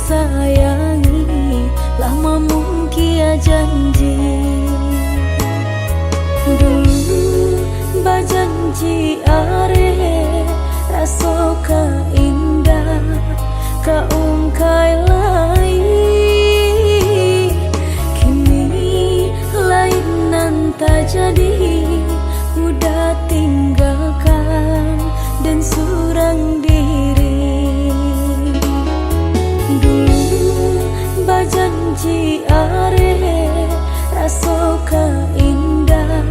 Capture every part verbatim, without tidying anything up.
sayangi, lah mamungkia janji. Dulu bajanji areh, raso ka indah, ka ungkai lai. Kini lain nan tajadi, udah tinggakan den surang diri. Dulu bajanji areh, raso ka indah,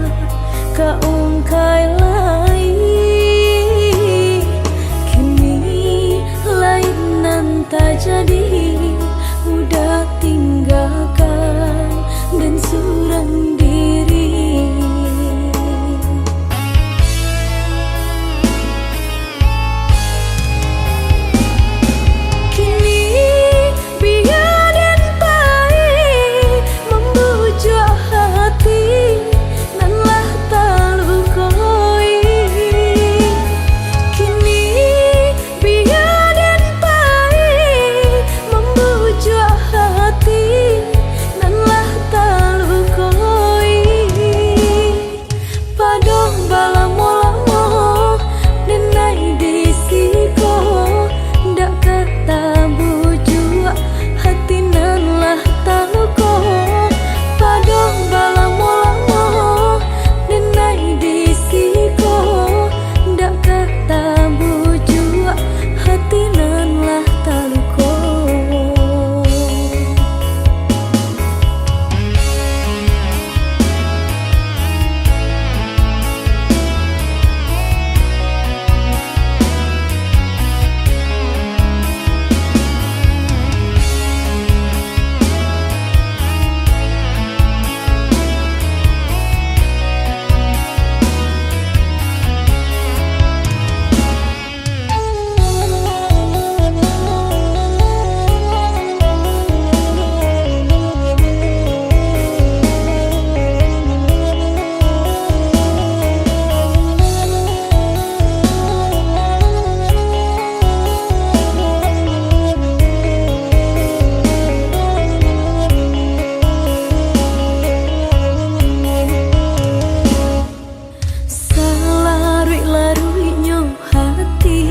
ka ungkai lai. Kini lain nan tajadi, udah tinggakan den surang diri. Kini bia den pai mambujuak hati nan lah talukoi. Kini bia den pai mambujuak hati nan lah talukoi. Padoh balamo-lamo den nai di siko, ndak ka tabujuak hati nan lah taluko. Padoh balamo-lamo den nai di siko, ndak ka tabujuak hati nan lah taluko. Salaruik-laruiknyo hati,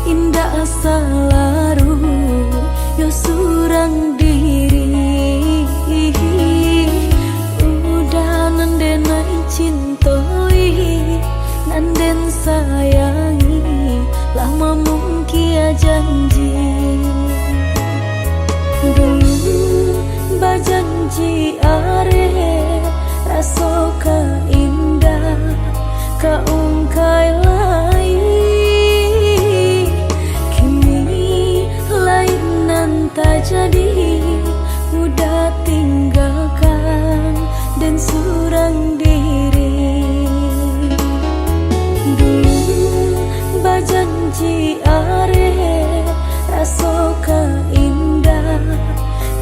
indak salaruik yo surang diri. Udah nan den ai cintoi, nan den sayangi, lah mamungkia janji. Dulu bajanji areh, raso ka indah, ka ungkai lai. Kini lain nan tajadi, udah tinggakan den surang diri. Dulu bajanji areh, raso ka indah,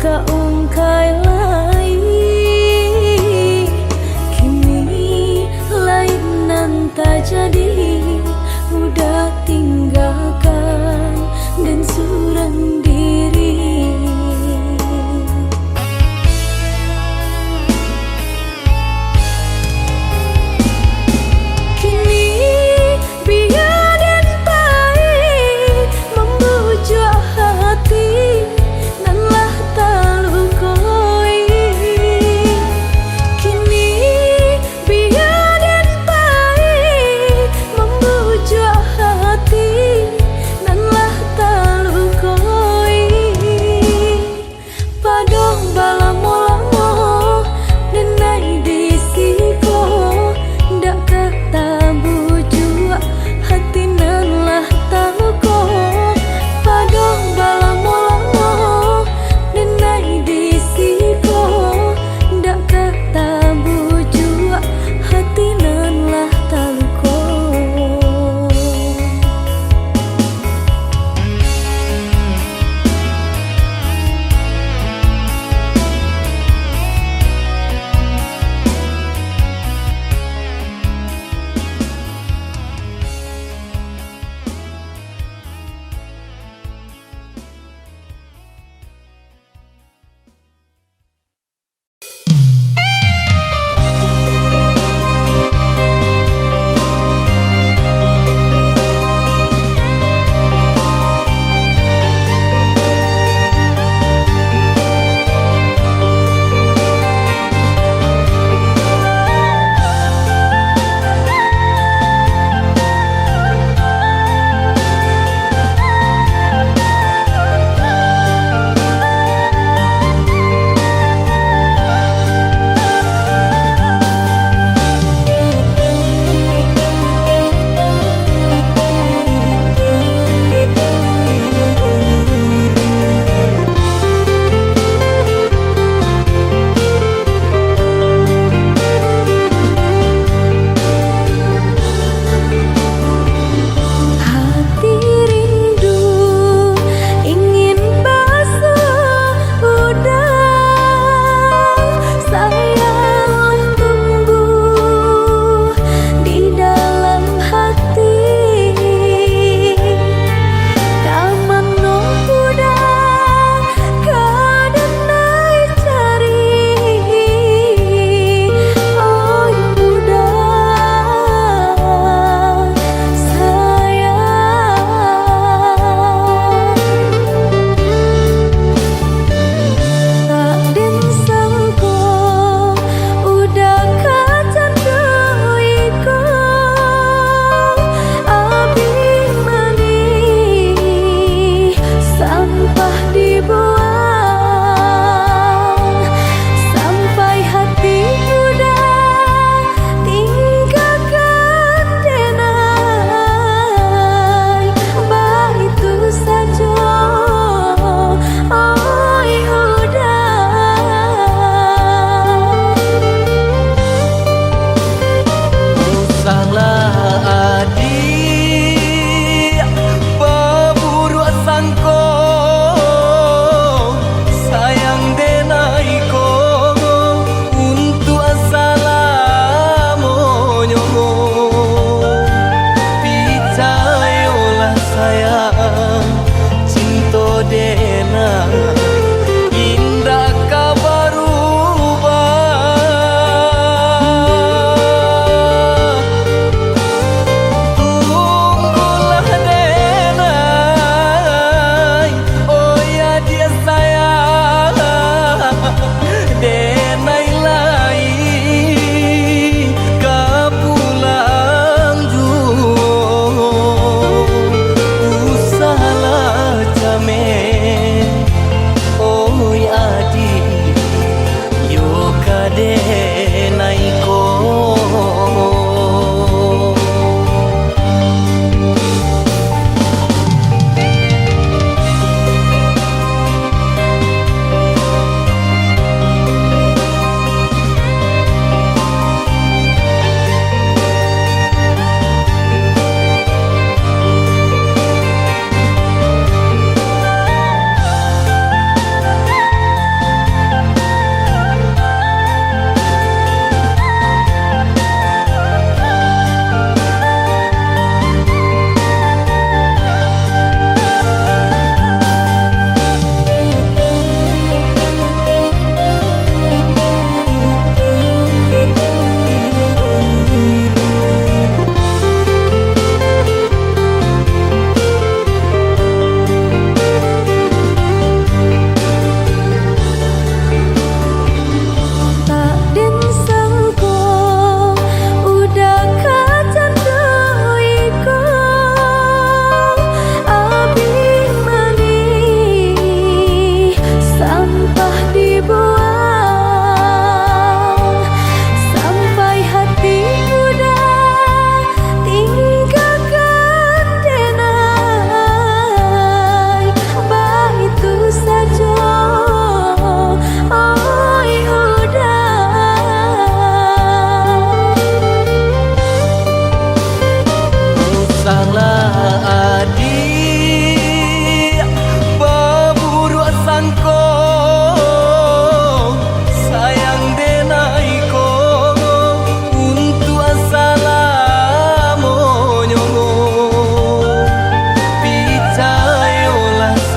ka ungkai lai. Kini lain nan tajadi,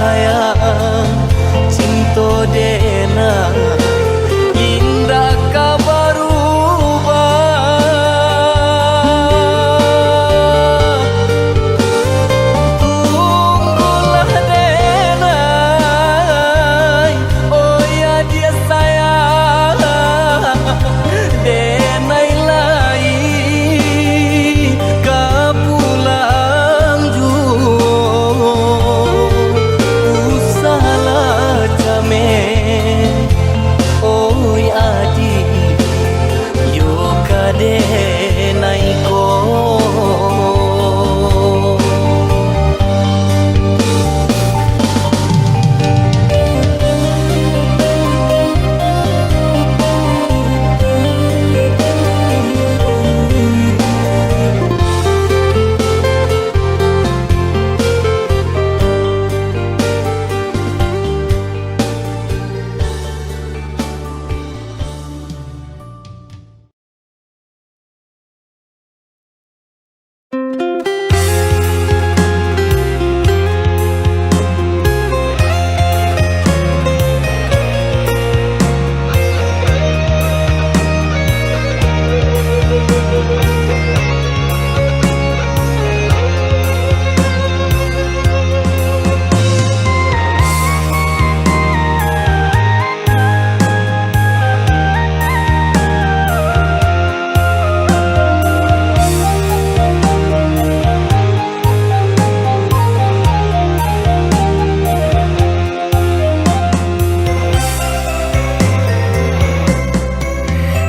Sayang, cinto dek nan indak ka barubah. Tunggulah dek nan, oh ya dia sayang, denai lai ka pulang juo. Usahlah cameh, oi adik, yo ka denai ko.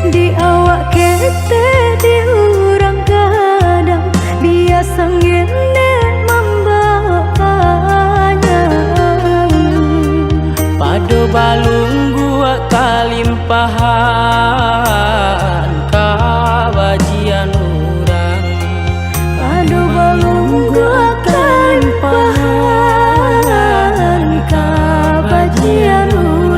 Di awak ketek, di urang gadang, biaso ngendek mambawok panjang. Pado balungguak kalimpahan kabajian urang. Pado balungguak kalimpahan kabajian urang.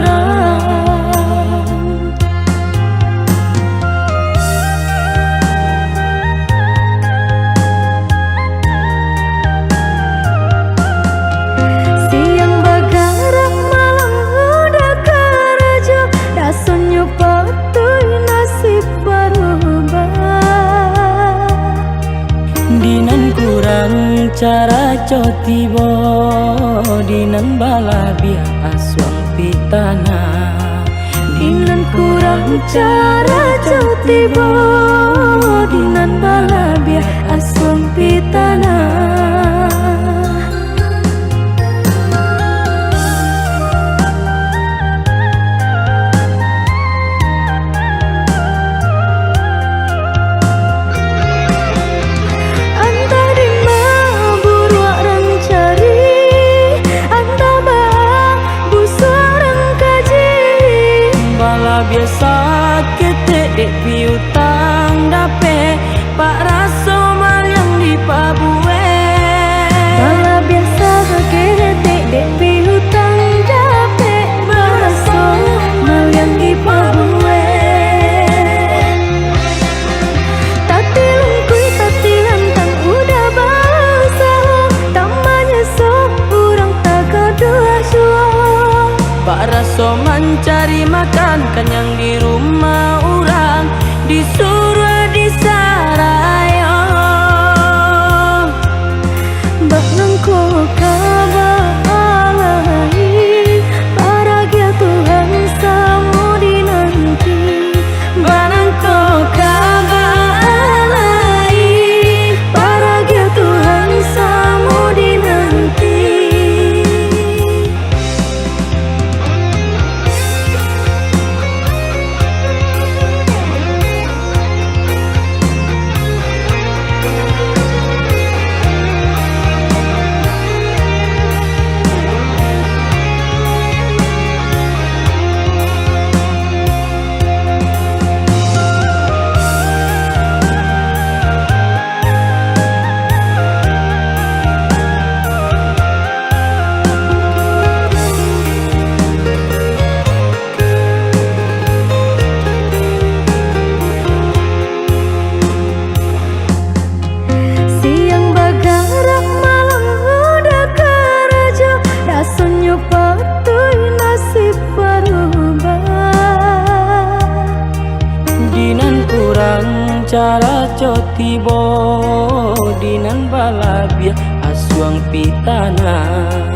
Siang bagarak, malam udah karajo, rasonyo patuik nasib barubah. Di nan kurang carajo tibo, di nan balabiah asuang pitanah. Di nan kurang carajo tibo, di nan balabiah asuang pitanah. Antah dima buruak rang cari, antah baa busuak rang kaji. Balabiah saketek dek piutang dapek, pak raso maliang dipabuek. Balabiah saketek dek piutang dapek, pak raso maliang dipabuek. Tatilungkuik, tatilantang udah bausaho, tamanyeso urang tagaduah juo. Pak raso mancari makan kanyang di rumah urang, disuruah disarayo. Bak nangko ka baa lai, paragiah Tuhan samo dinanti. Bak nangko ka baa lai, paragiah Tuhan samo dinanti. Carajo tibo di nan balabiah asuang pitanah.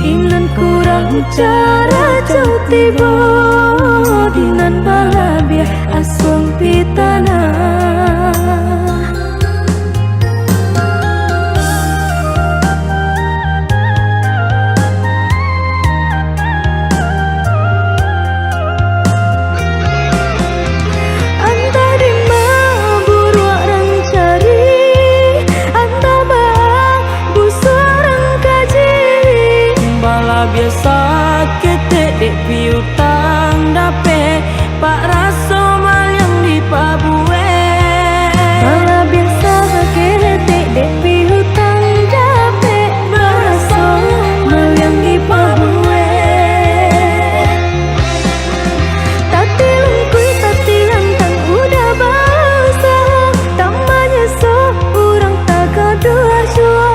Di nan kurang carajo tibo di nan balabiah asuang pitanah. Antah dima buruak rang cari, antah baa busuak rang kaji. Balabiah saketek dek piutang dapek, pak raso maliang dipabuek. Balabiah saketek dek piutang dapek, pak raso maliang dipabuek. Tatilungkuik, tatilantang udah bausaho, tak manyeso urang tagaduah juo.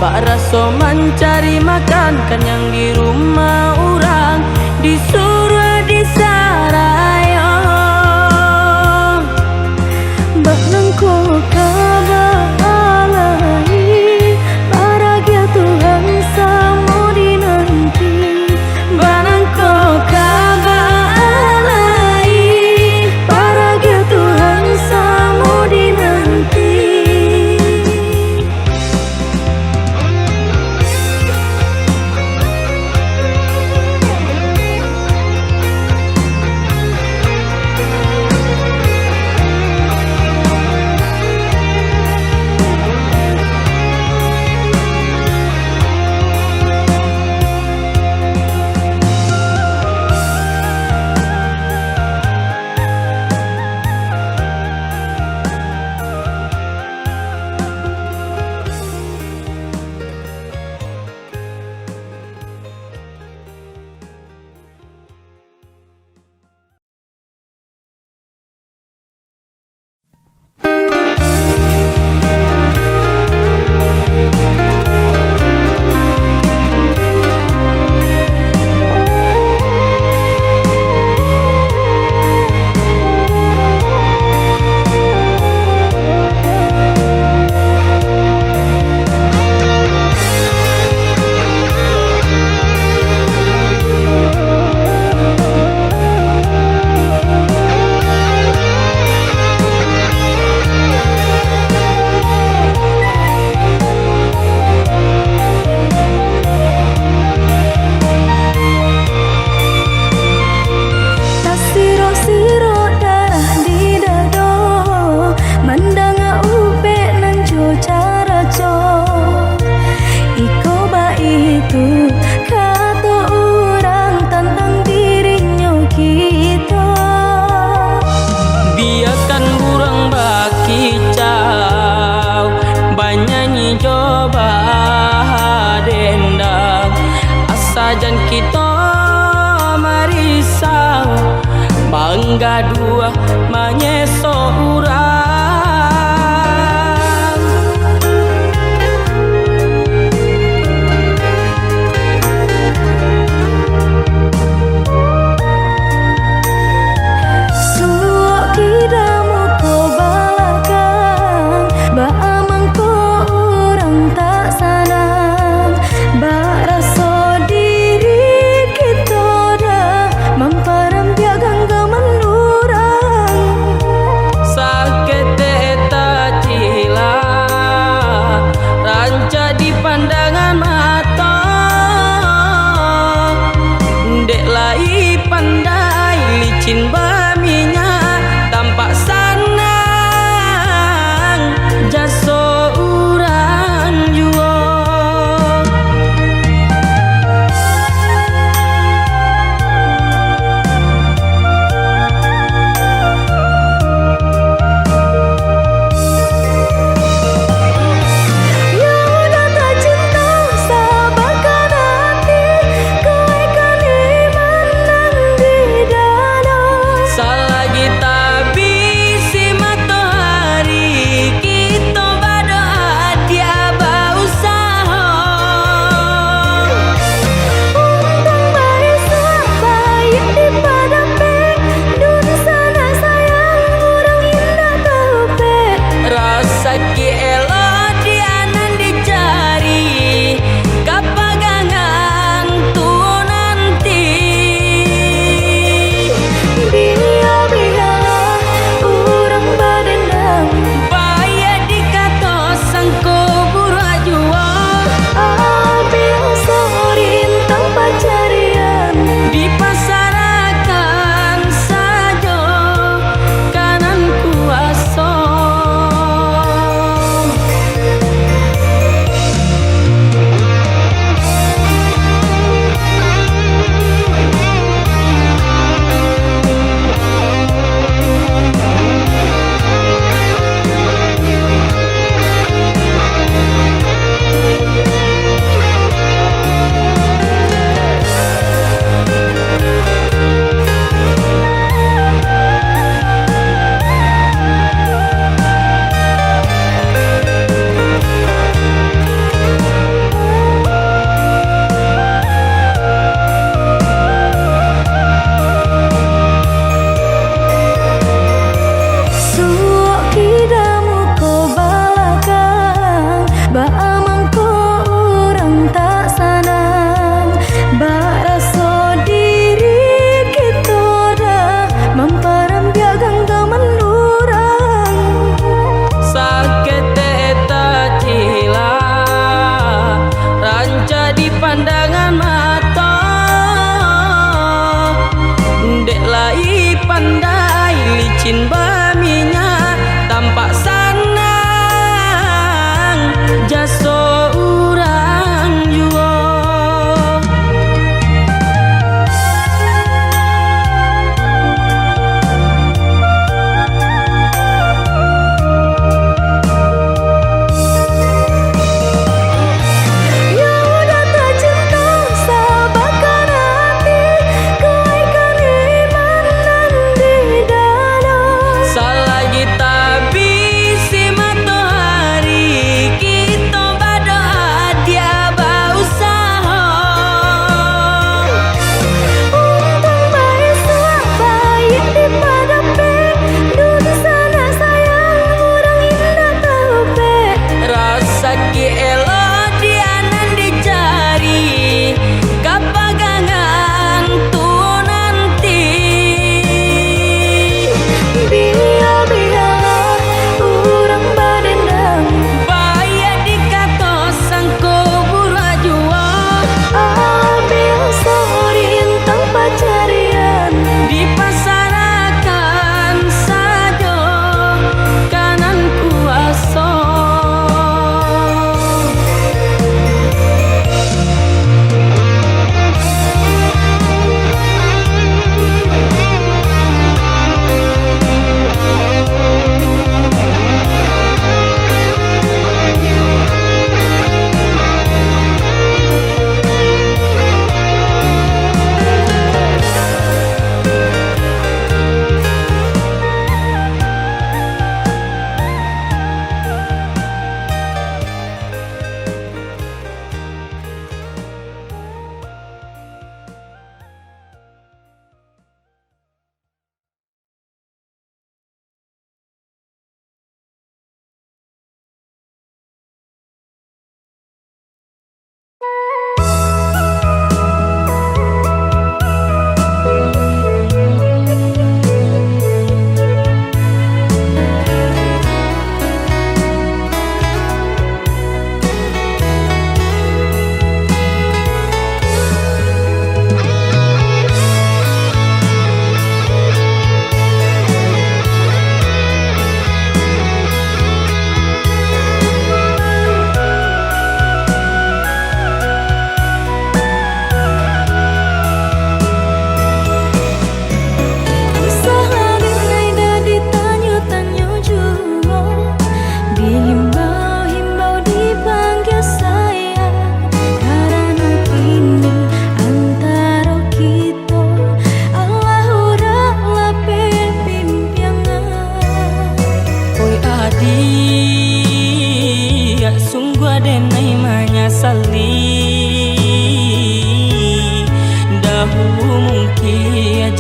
Pak raso mancari makan, kanyang di rumah urang, disuruah disarayo. Bak nangko ka baa lai, paragiah Tuhan samo dinanti. Bak nangko ka baa lai, paragiah Tuhan samo dinanti. Tasirok-sirok darah di dado, mandanga ubek nan jo carajo. Iko baitu kato urang tantang dirinyo kito. Biakan buruang bakicau, banyanyi jo badendang, asa jan kito marisau, manggaduah, manyeso urang. Suok kida muko balakang, baa mangko urang tak sanang, baraso diri kito dah mamparambiak ganggaman urang. Sakik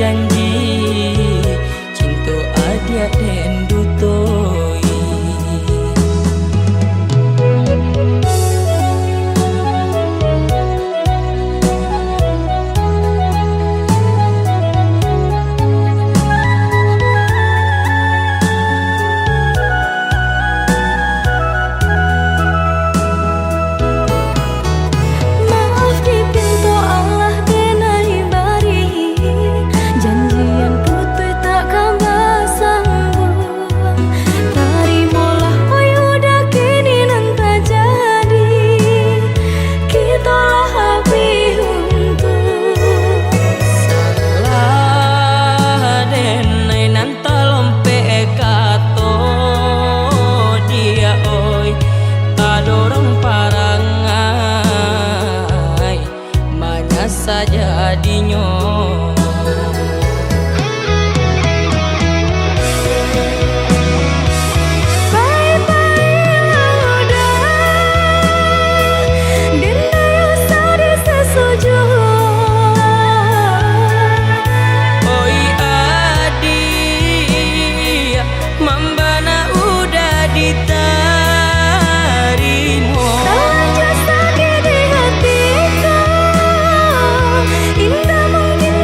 janji, cinto adiak den dutoi. Maaf dipinto alah denai bari, janjian putuih takkan basambung. Tarimolah, oi Uda, kini nan tajadi, kito lah abih untuang. Salah denai nan talompek kato dia, oi, tadorong parangai, manyasa jadinyo. Pai-pailah Uda, den ndak usah disasujuan. Oi adiak, mambana Uda ditarimo. Talanjua sakik di hati ko, indak mungkin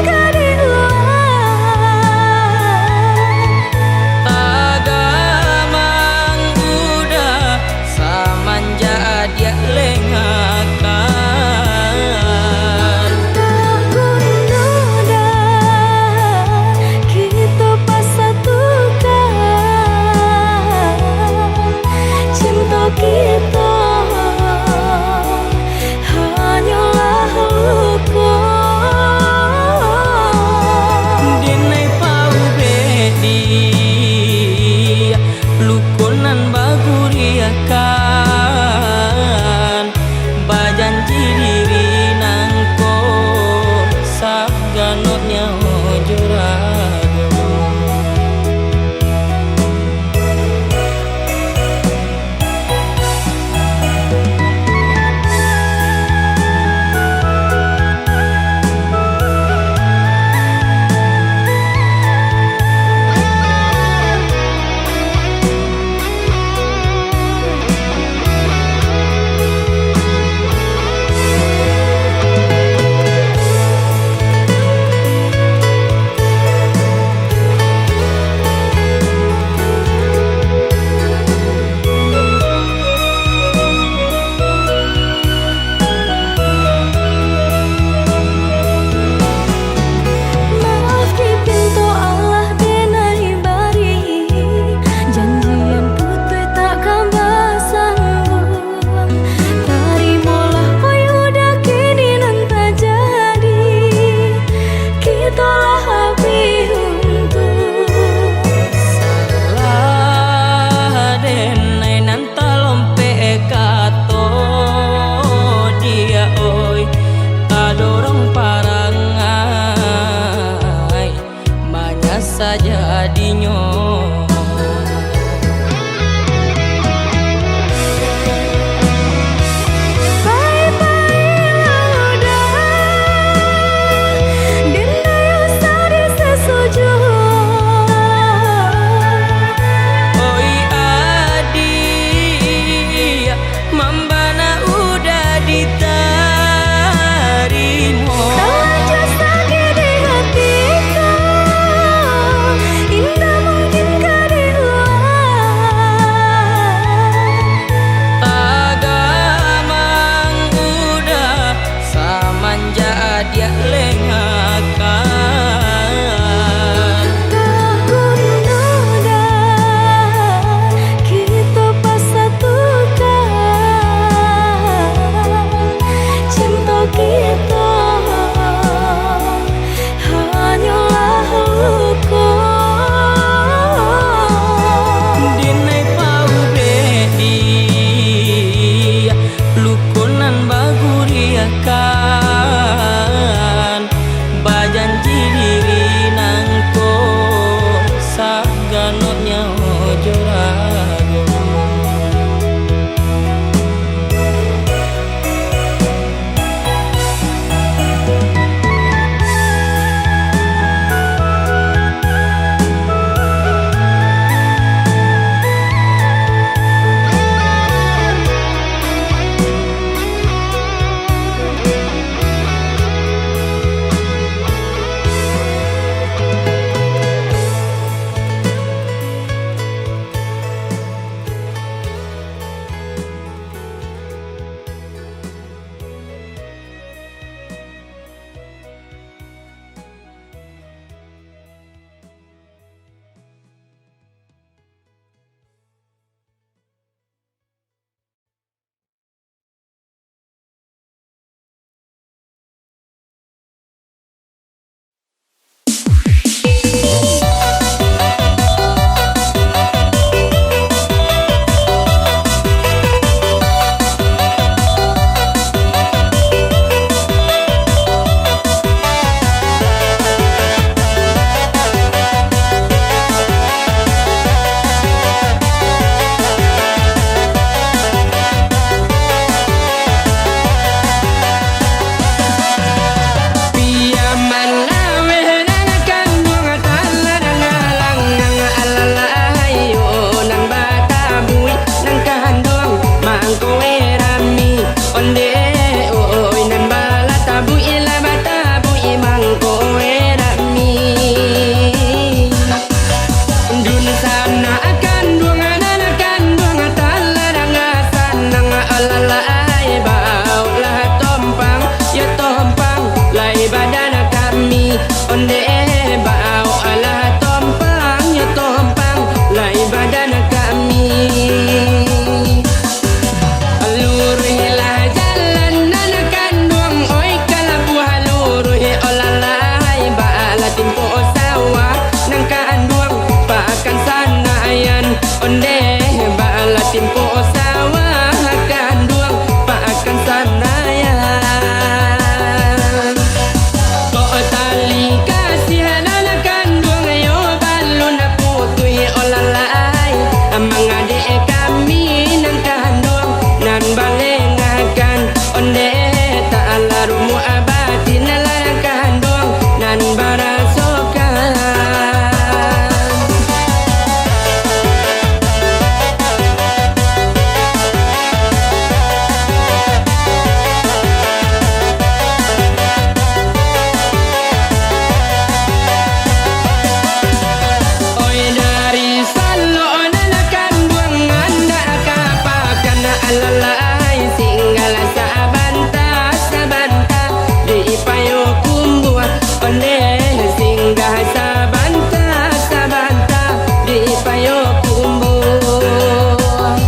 Payokumbuah, ondeh singgah sabanta-sabanta di Payokumbuah.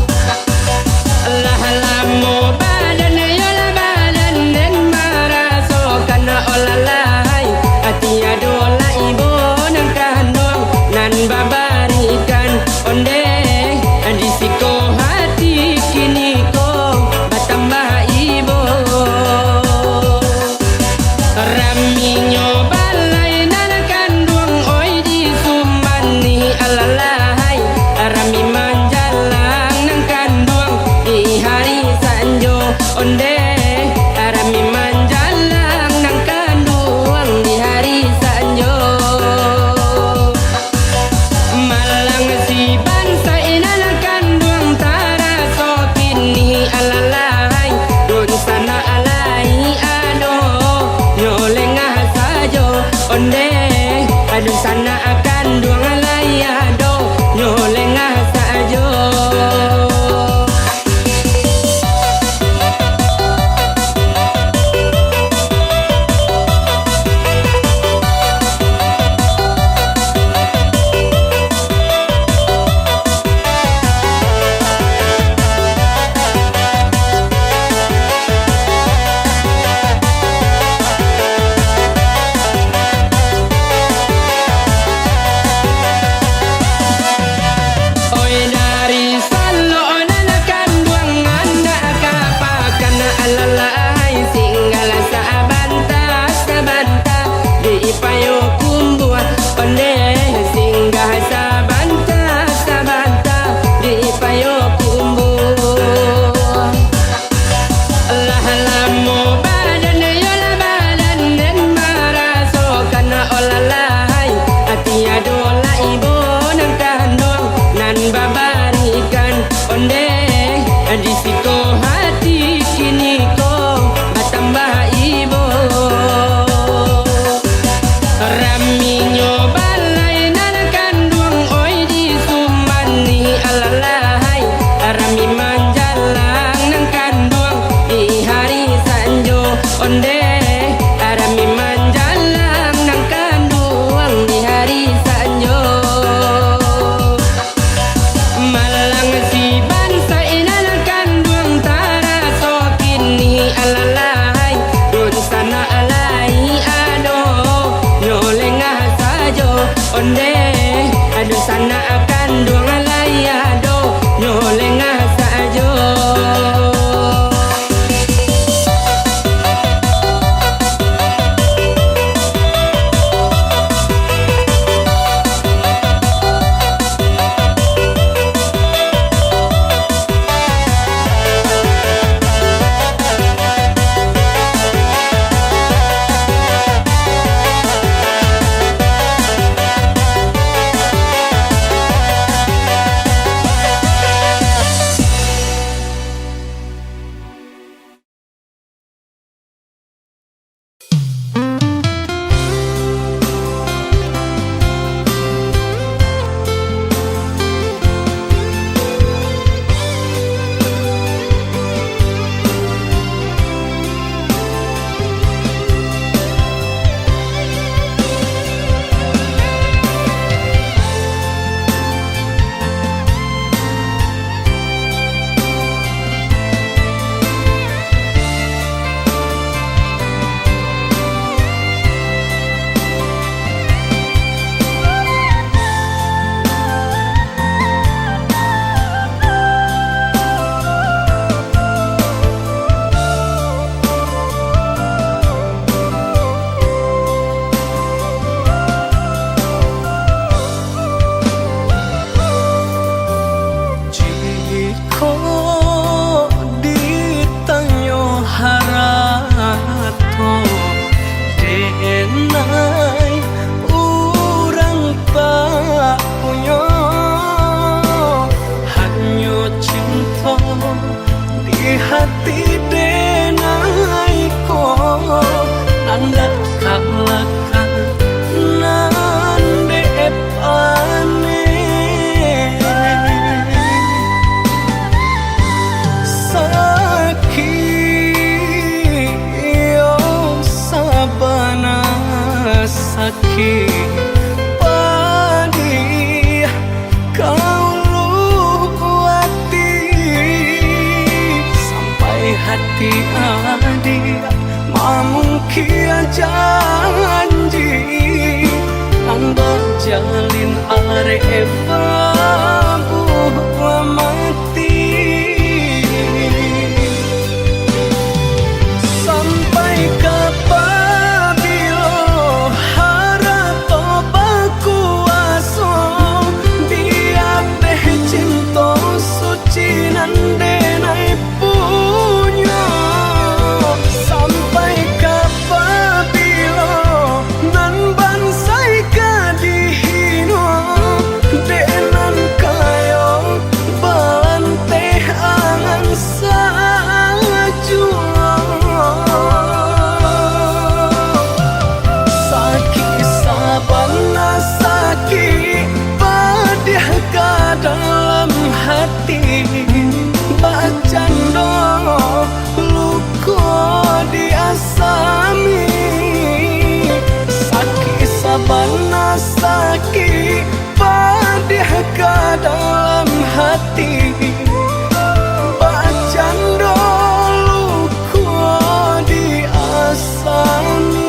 Lah lamo badan, yo lah badan den marasokan olah lai, ati ado lah ibo nan kanduang nan babarikan. Ondeh, di siko hati kiniko batambah ibo. Raminyo balai nan kanduang, oi, di sumani alalahai. Rami manjalang nan kanduang di hari sanjo. Ondeh, rami manjalang nan kanduang di hari sanjo. Malang si bansa inan kanduang taraso kini alalahai. Dunsanak lai ado nyo lengah sajo. Ondeh, dunsanak kanduang lai ado nyo lengah sajo. Oi, dari salok nan kanduang, andak ka pakan alalai, singgahlah sabanta-sabanta di Payokumbuah. Ondeh, singgah sabanta-sabanta di Payokumbuah. Lah lamo badan, yo lah badan den marasokan olah lai, ati ado lah ibo nan kanduang nan babarikan. Ondeh, di siko hati kiniko batambah ibo. Raminyo balai nan kanduang, oi, di sumani alalahai. Rami manjalang nan kanduang di hari sanjo. Ondeh, rami manjalang nan kanduang di hari sanjo. Malang si bansa inan kanduang taraso kini alalahai. Dunsanak lai ado nyo lengah sajo. Ondeh, dunsanak kanduang lai ado nyo lengah sajo. Jikok ditanyo harato, denai urang tak punyo, hanyo cinto di hati denai ko, nan dak kalahkan, nan dek paneh. Sakik yo sab- Padih ka ulu ati, sampai hati adiak mamungkia janji nan bajalin arek babuah mati. Sampai ka pabilo harato bakuaso, di ateh cinto suci nan denai punyo? Sampai ka pabilo nan bansai ka dihino, dek nan kayo balanteh angan sajuo? Sakik sabana sakik, padiah ka dalam hati, bakcando luko di asami. Sakik sabana sakik, padiah ka dalam hati, bakcando luko di asami.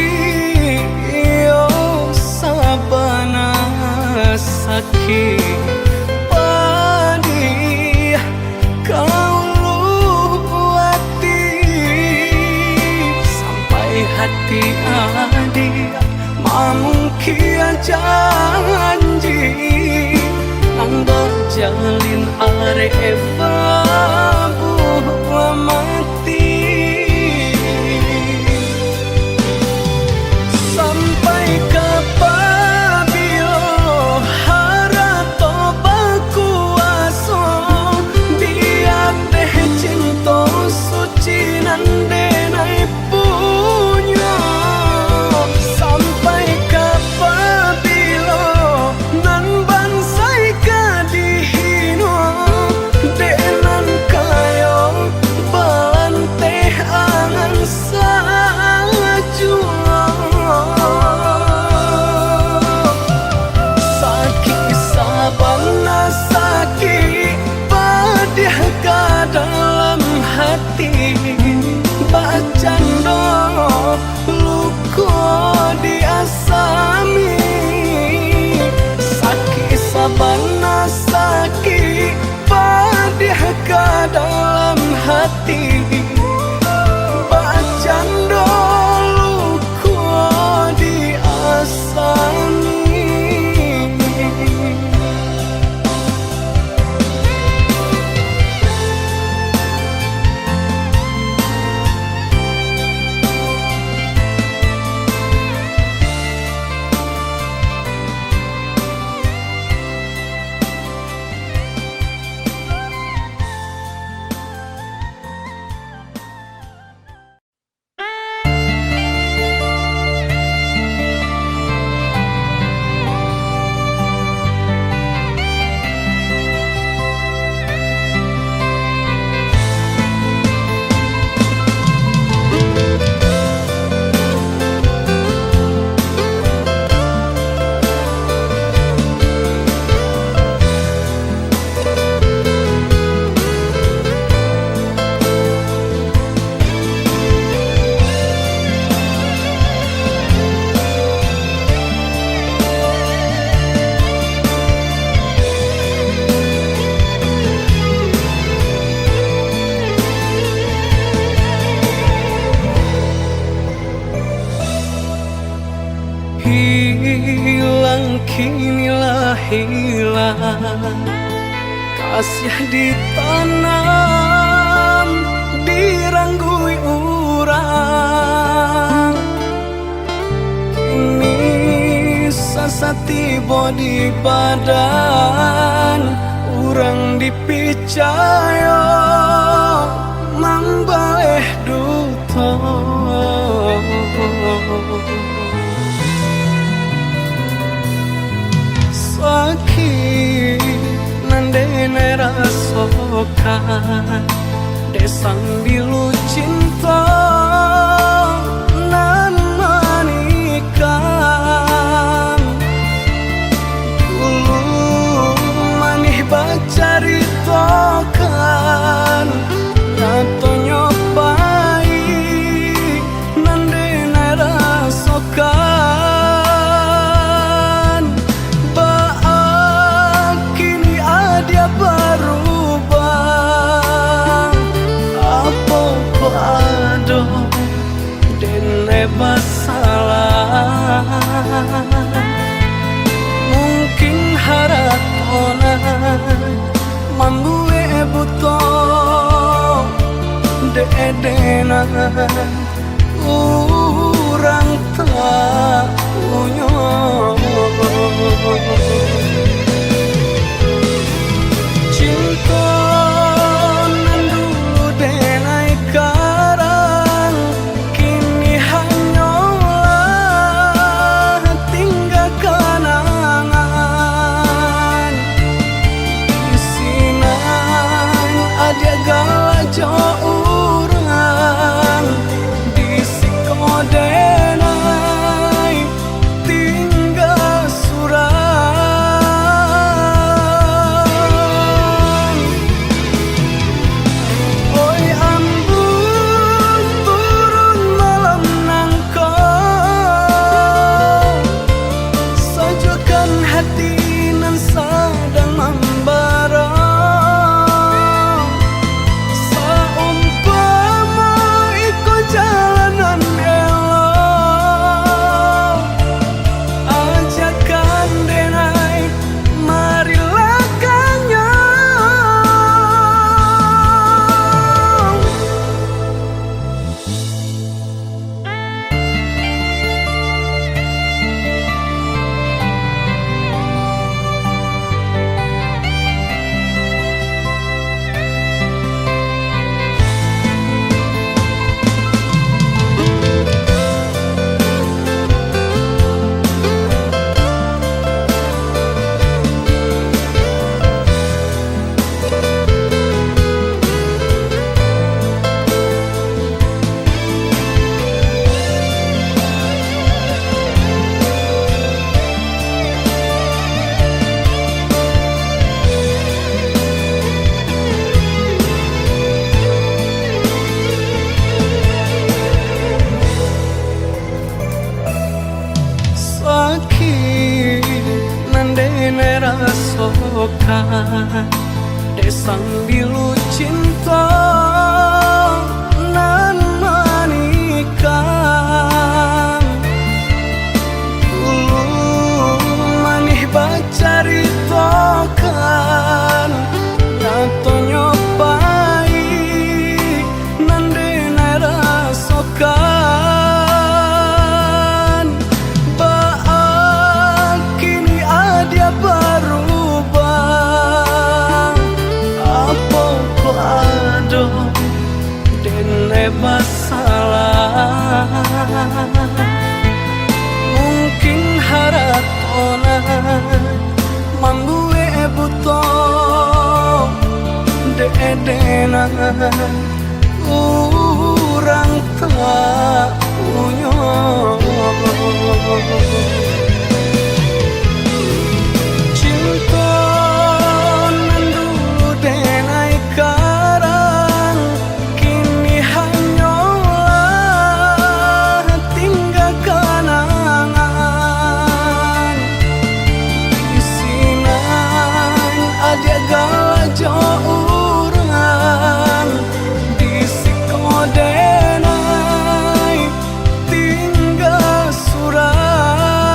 Sakik, iyo sabana sakik, padiah ka ulu ati, sampai hati adiak mamungkia janji nan bajalin arek babuah mati. Sampai ka pabilo harato bakuaso, di ateh cinto suci nan denai punyo? Sampai ka pabilo nan bansai ka dihino, dek nan kayo ba- Hilang, kini lah hilang. Kasih ditanam, diranggui urang. Kini sasah tibo di badan, urang dipicayo mambaleh duto. Sakik nan denai rasokan, dek sambilu cinto nan manikam. Dulu manih bacaritokan, nyatonyo pahik nan denai rasokan. Baa kini adiak barubah? Apo ko ado denai basalah? Mungkin harato nan mambuek buto, dek denai urang taunyo. Cinto nan dulu denai karang, kini hanyolah tingga kanangan. Di sinan adiak galak jo urang, di siko denai tingga surang. Oi ambun, turun malam nangko, sajuakkan hati nan sadang mambara. Saumpamo iko jalan nan elok, ajakan denai marilakannyo. Sakik nan denai rasokan, dek sambilu cinto nan manikam. Dulu manih bacaritokan, nyatonyo pahik nan denai rasokan. Baa kini adiak barubah? Apo ko ado denai basalah? Mungkin harato nan mambuek buto, dek denai urang taunyo. Cinto nan dulu denai karang, kini hanyolah tingga kanangan. Di sinan adiak galak jo urang, di siko denai tingga surang.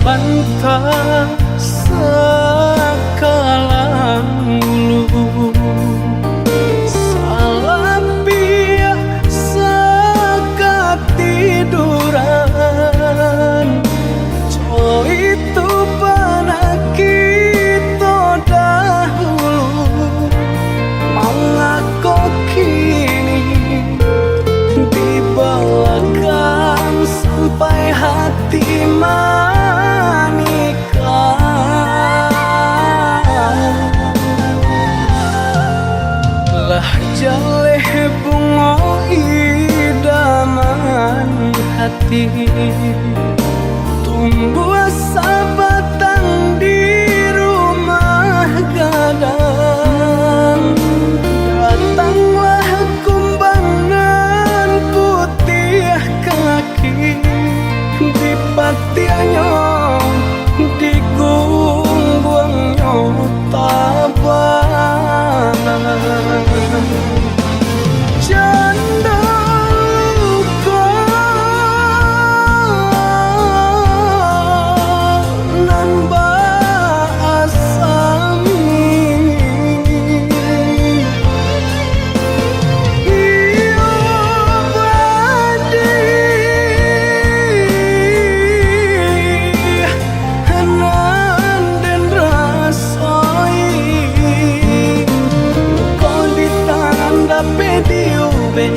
Bantah sakalang ulu, salapiah sakatiduran. Co itu panakito dahulu, mangako kini di balakang sampai hati manikah. Lah jaleh bungo idaman hati, tumbuah sabatang di rumah gadang. Datanglah kumbang nan putiah kaki, dipatiahnyo digungguangnyo tabang. Cando luko nan baasam, iyo padih. Nan den rasoi, luko di tangan dapek diubek,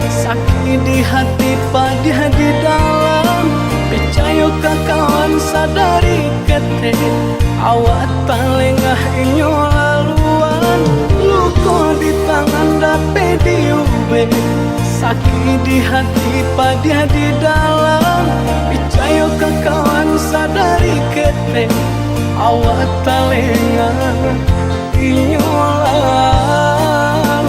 sakik di hati padiah di dalam. Picayo ka kawan sadari ketek, awak talengah inyo laluan. Luko di tangan dapek diubek, sakik di hati padiah di dalam. Picayo ka kawan sadari ketek, awak talengah inyo laluan.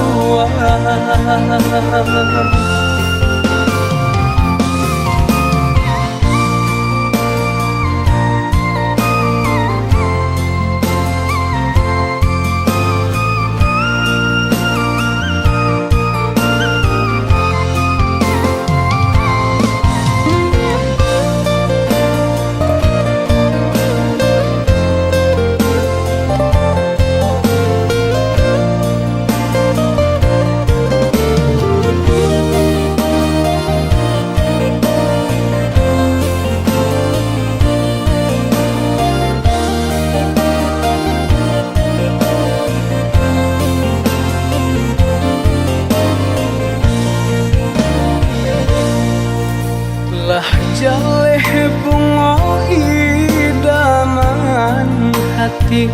Lah jaleh bungo idaman hati,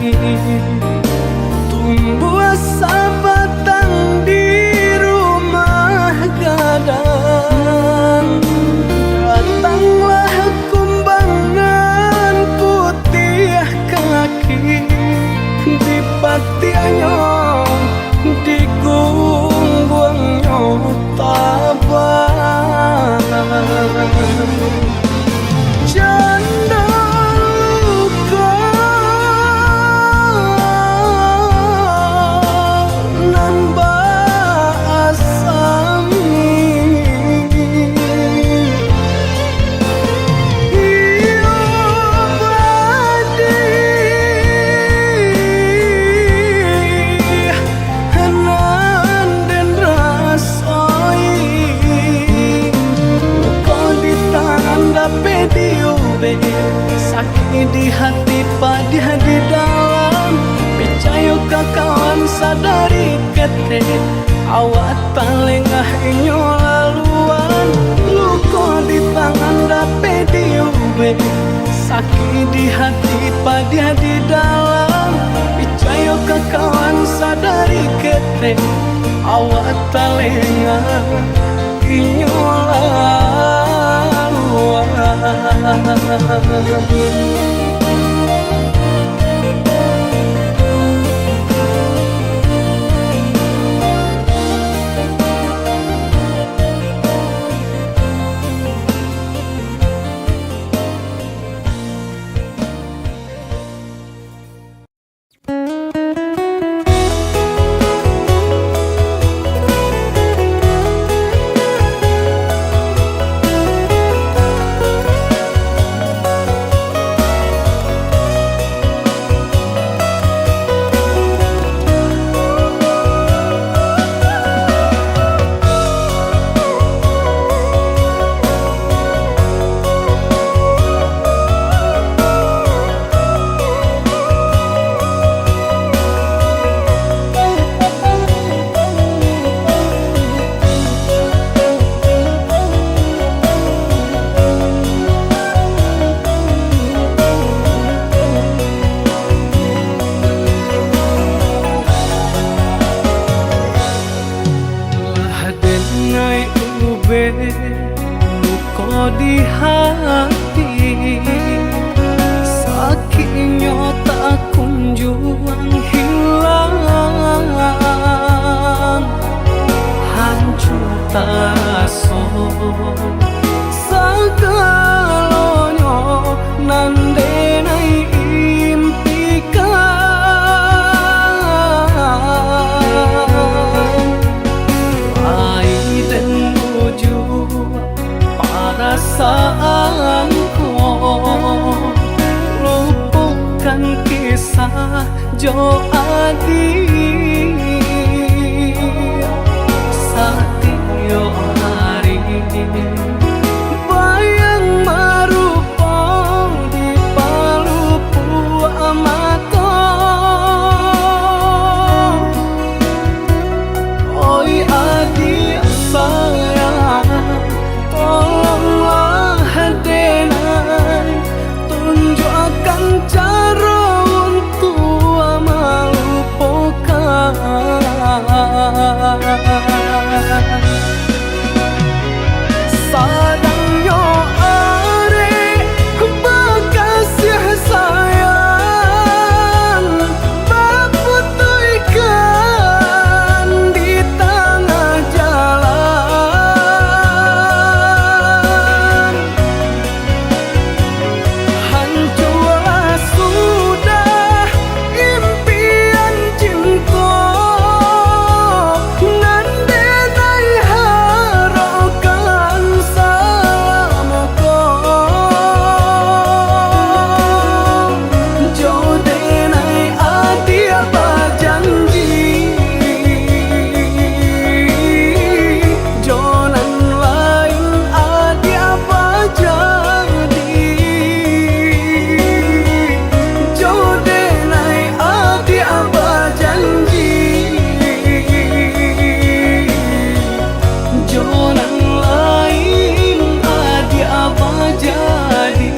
tumbuah sabatang di rumah gadang. Datanglah kumbang nan putiah kaki, dipatiahnyo digungguangnyo tabang. Cando luko nan baasam, iyo padih. Nan den rasoi, luko di tangan dapek diubek, sakik di hati padiah di dalam. Picayo ka kawan sadari ketek, awak talengah inyo laluan. Luko di tangan dapek diubek, sakik di hati padiah di dalam. Picayo ka kawan sadari ketek, awak talengah inyo laluan. jo adiak. Satiok ari bayang marupo di palupuak mato. Oi adiak sayang, tolonglah denai tunjukkan caro untuak malupokan. Sadangnyo arek bakasiah sayang baputuihkan di tangah jalan. Hanculah sudah impian cinto nan denai harokkan salamo ko. Jo denai adiak bajanji, jo nan lain adiak bajadi. Jo denai adiak bajanji, jo nan lain adiak bajadi.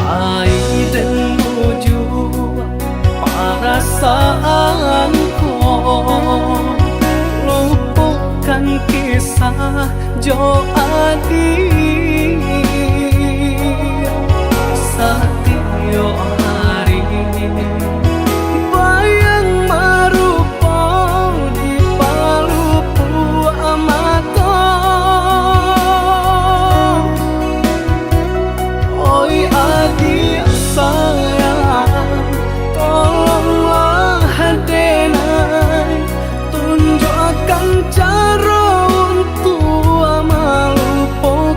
Lai den bujua parasaan ko, lupokan kisah jo adiak. Satiok ari bayang marupo di palupuak mato. Oi adiak sayang, tolonglah denai tunjukkan caro untuak malupokan.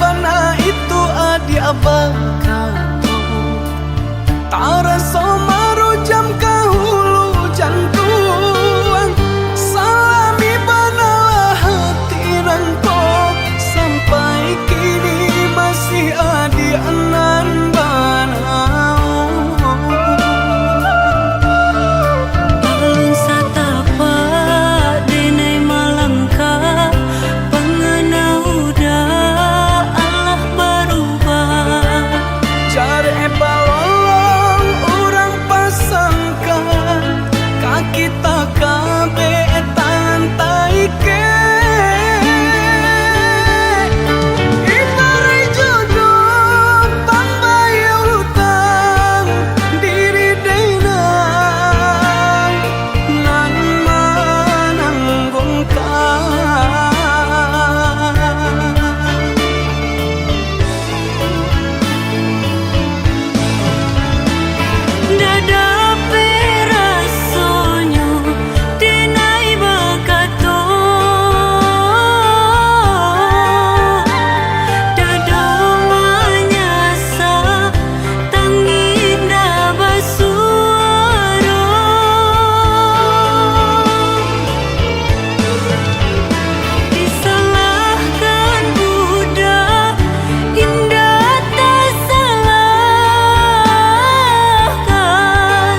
Bana itu adiak bakato, taraso marujam ka hulu jantuang. Salami banalah hati nan ko, sampai kini masih adiak nan bana. Alun satapak denai malangkah, pangana udah alah barubah. Jarek balolong urang pasangka, ka kita kabek tangan taikek. Ibaraik jodoh pambayia utang, diri denai nan mananggungkan. Ndak dapek rasonyo denai bakato, dado manyasa, tangih ndak basuaro. Disalahkan udah, indak tasalahkan.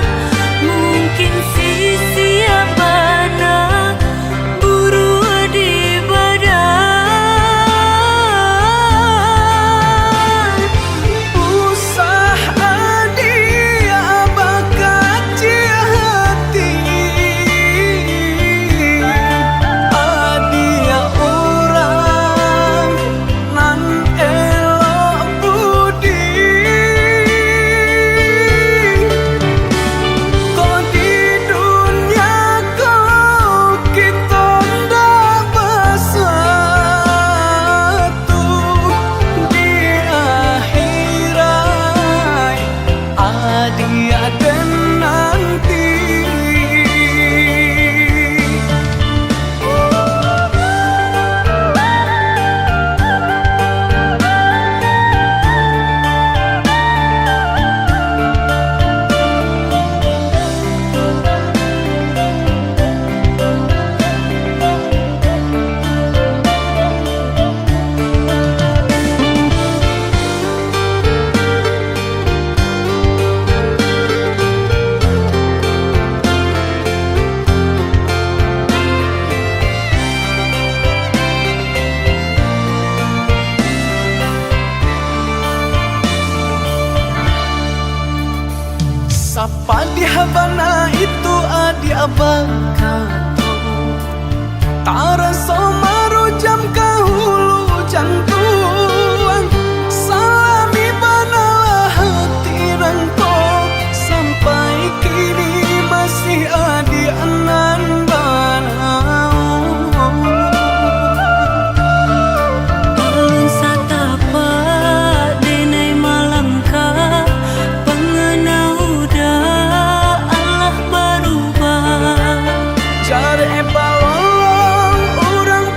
Mungkin sisiah bana buruak di badan. Usah adiak bakaciak hati, adiak urang nan elok budi. Ko di dunia ko kito ndak basatu, di akhiraik adiak den nanti. Sapadiah bana itu adiak bakato, taraso marujam ka hulu jantuang. Salami banalah hati nan ko, sampai kini masih adiak nan bana. Alun satapak denai malangkah, pangana udah alah barubah. Jarek balolong urang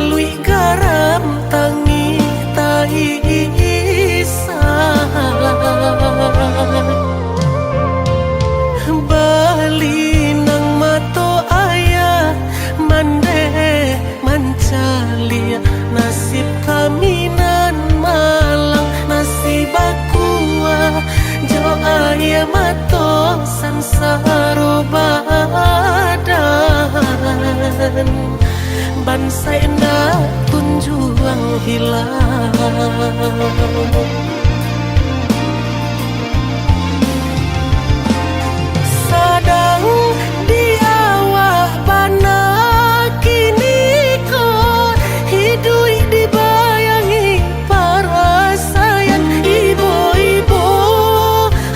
Luik garam tangih taisa. Balinang mato ayah mandeh mancaliak nasib kami nan malang, nasib bakuah jo aia mato sansaro badan. Bansaik ndak kunjuang hilang. Sadang di awak bana kiniko, hiduik dibayangi parasaian ibo-ibo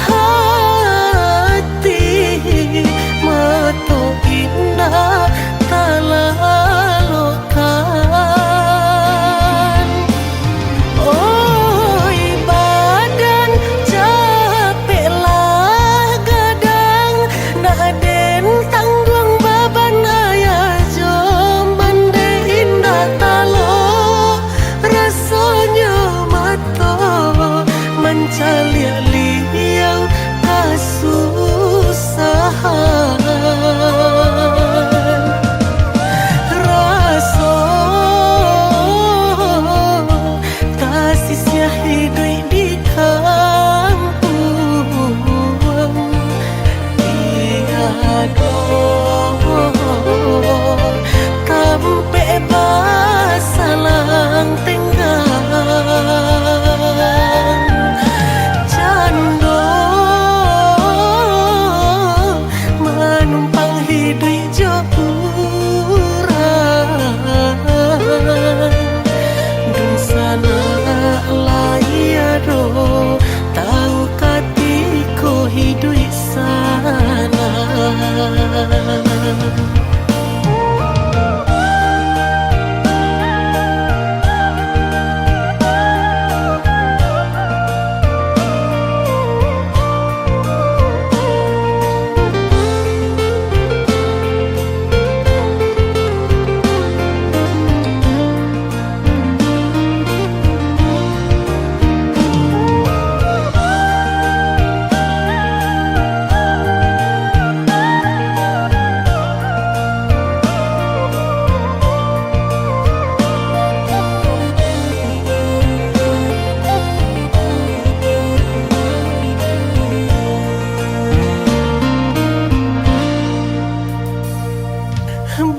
hati, mato indak talalokkan. Oi badan, capeklah gadang, nak den tangguang baban ayah jo mandeh indak talok. Rasonyo mato mancaliak liau kasusahan. Raso tasisiah hiduik di kampuang. Tiado tampek basalang tenggang. Cando manumpang hiduik jo urang. Dunsanak lai ado tau katiko hiduik sanang.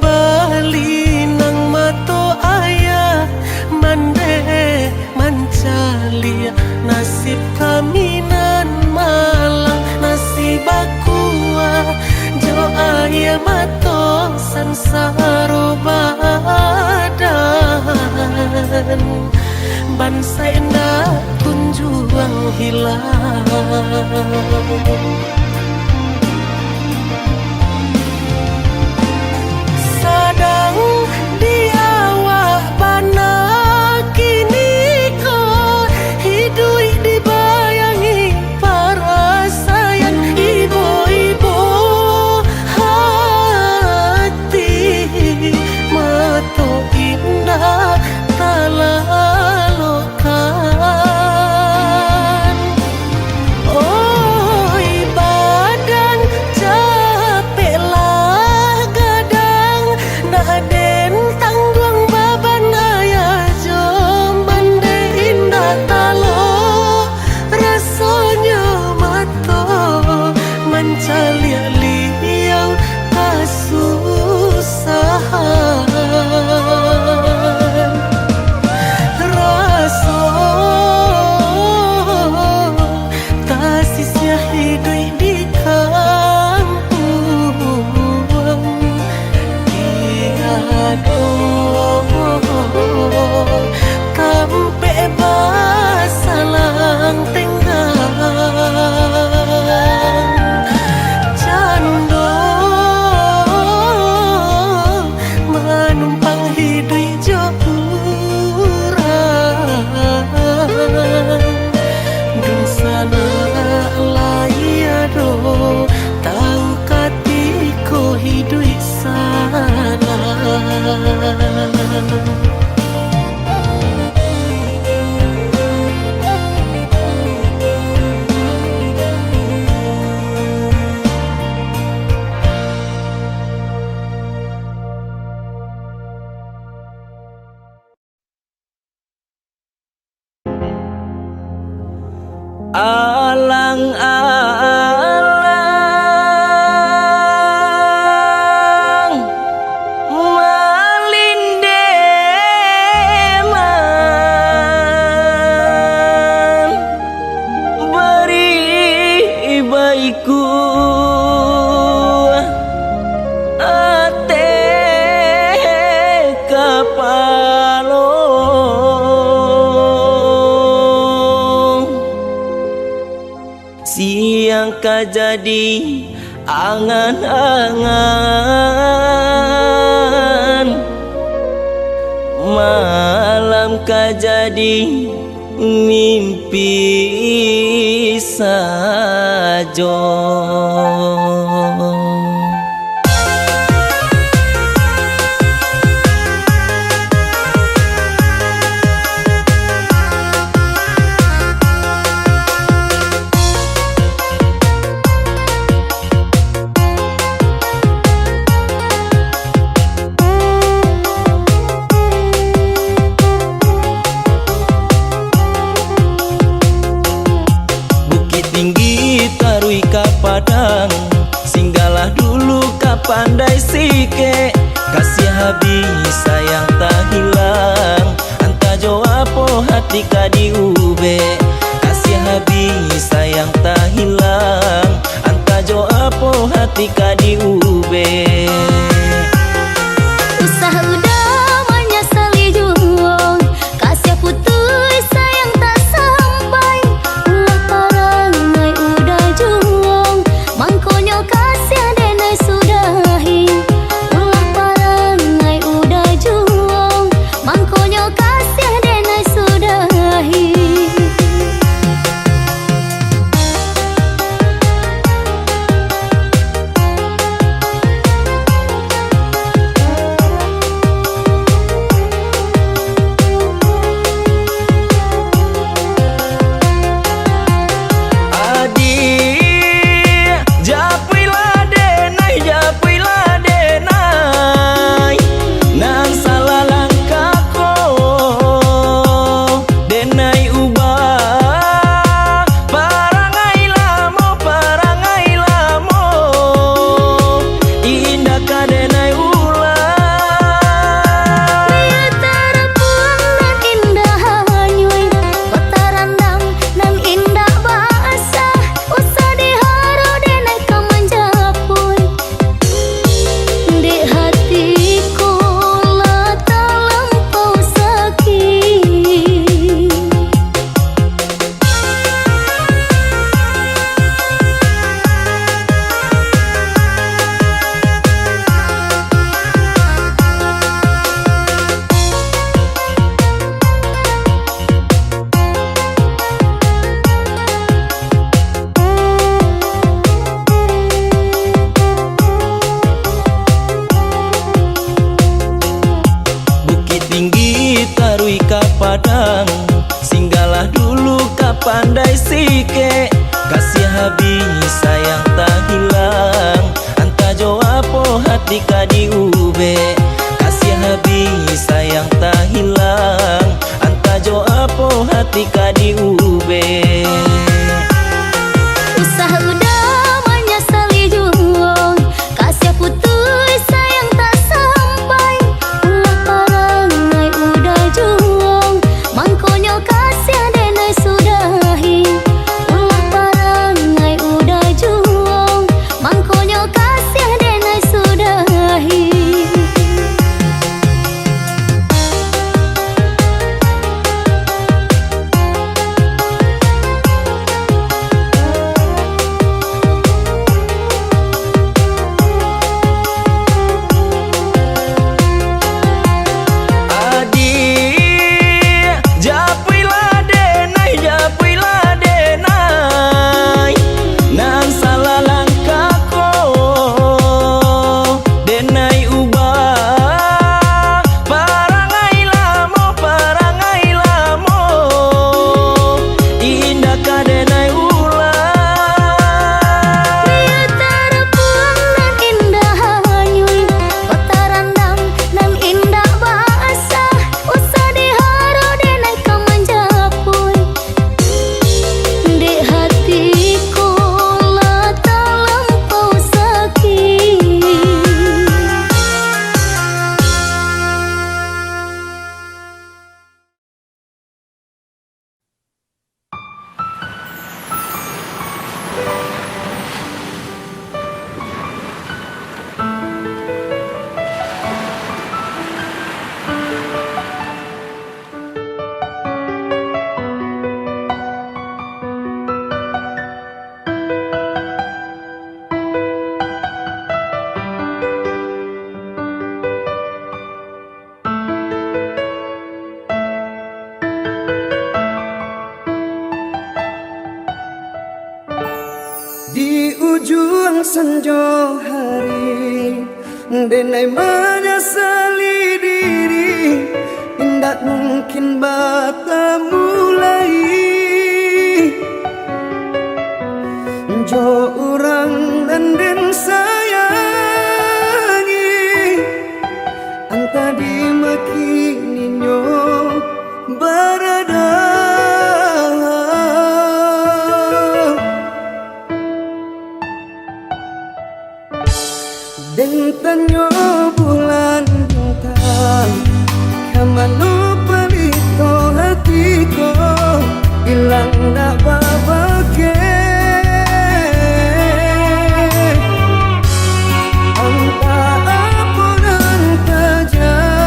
Balinang mato ayah mandeh mancaliak nasib kami nan malang, nasib bakuah jo aia mato sansaro badan. Bansaik ndak kunjuang hilang. Sadang di awak bana kiniko, hiduik dibayangi parasaian ibo-ibo hati, mato indak talalokkan. Oi badan, capeklah gadang, nak den tangguang baban ayah jo mandeh indak talok. Rasonyo mato mancaliak liau kasusahan. Raso tasisiah hiduik di kampuang. Tiado tampek basalang tenggang. Cando jadi angan-angan, malam ka jadi mimpi sajo. Bukik Tinggi taruih ka Padang, singgahlah dulu ka Pandai Sikek. Kasiah habih sayang tahilang, antah jo apo hati ka diubek. Kasiah habih sayang tahilang, antah jo apo hati ka diubek. Usah udah manyasali juo, kasiah putuih sayang tak sampai. Ulah parangai udah juo, mangkonyo kasiah denai sudahi. Ulah parangai udah juo, mangkonyo kasiah denai sudahi. Adik, japuiklah denai, japuiklah denai, nan salah langkah ko. Denai ubah parangai lamo, parangai lamo, indak ka denai ulang. Biak tarabuang nan indak hanyuik, batarandang nan indak basah, usah diharok denai ka manjapuik. Dek hati ko lah talampau sakik. Bukik Tinggi taruih ka Padang, singgahlah dulu ka Pandai Sikek. Kasiah habih sayang tahilang, antah jo apo hati ka diubek. Kasiah habih sayang tahilang, antah jo apo hati ka diubek. Usah udah manyasali juo, kasiah putuih sayang tak sampai. Ulah parangai udah juo, mangkonyo kasiah denai sudahi. Ulah parangai udah juo, mangkonyo kasiah denai sudahi. Adik, japuiklah denai, japuiklah denai, nan salah langkah ko. Denai ubah Sanjo hari, denai manyasali diri, indak mungkin batamu lai jo urang nan den sayangi, antah di ma kini nyo barada. Den tanyo bulan bintang, ka mano palito hati ko, ilang ndak babakeh. Antah apo nan tajadi,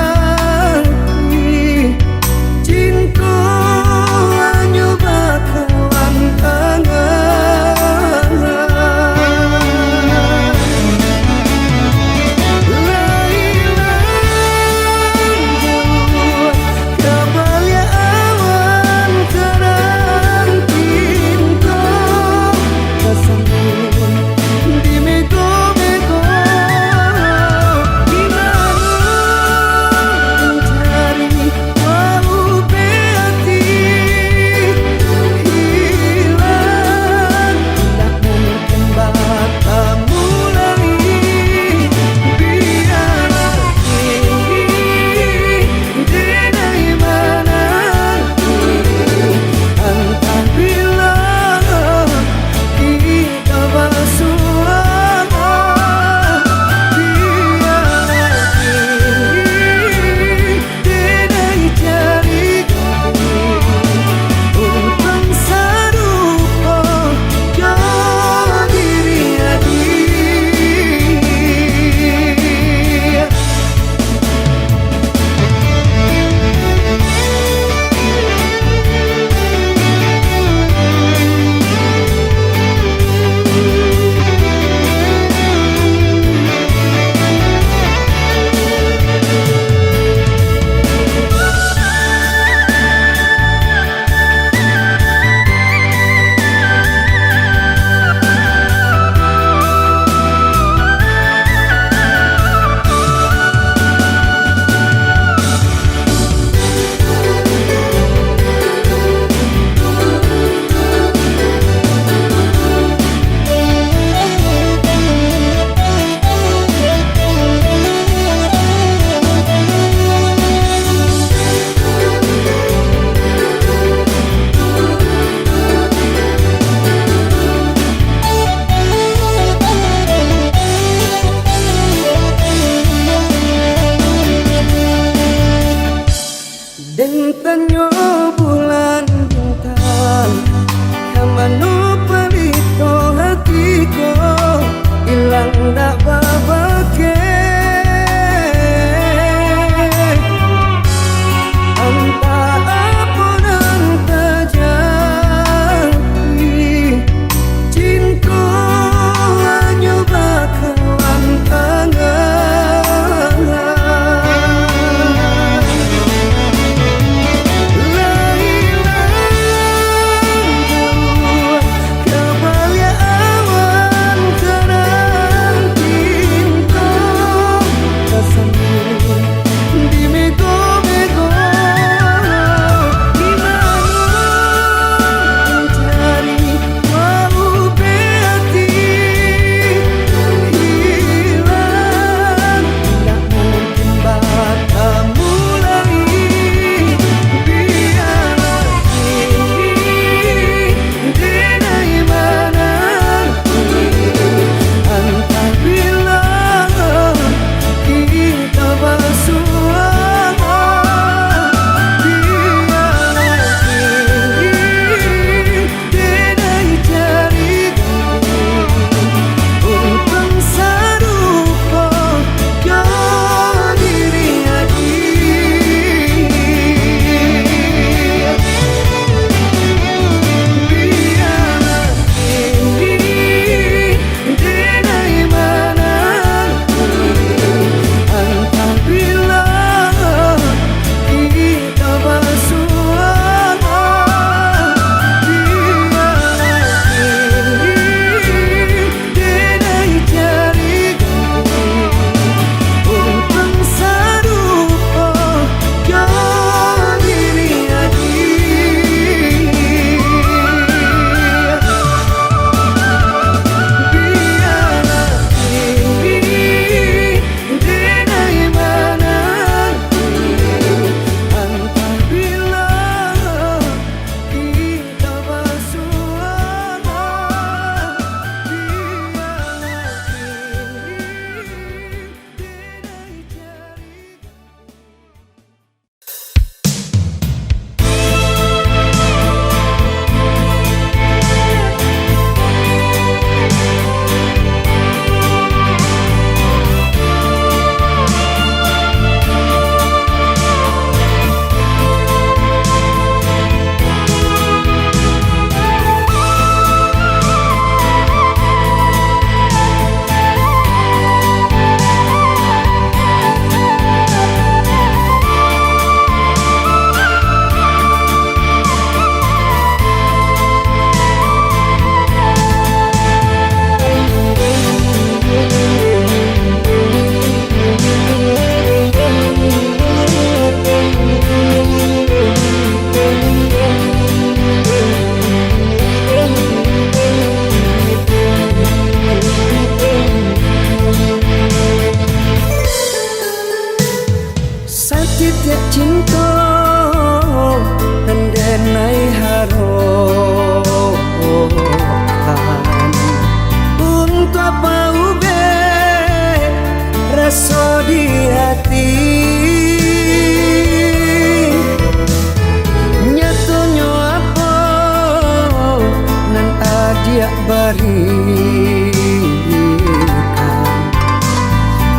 cinto hanyo bakawan angan. Lai lanjut ka baliak awan taranti,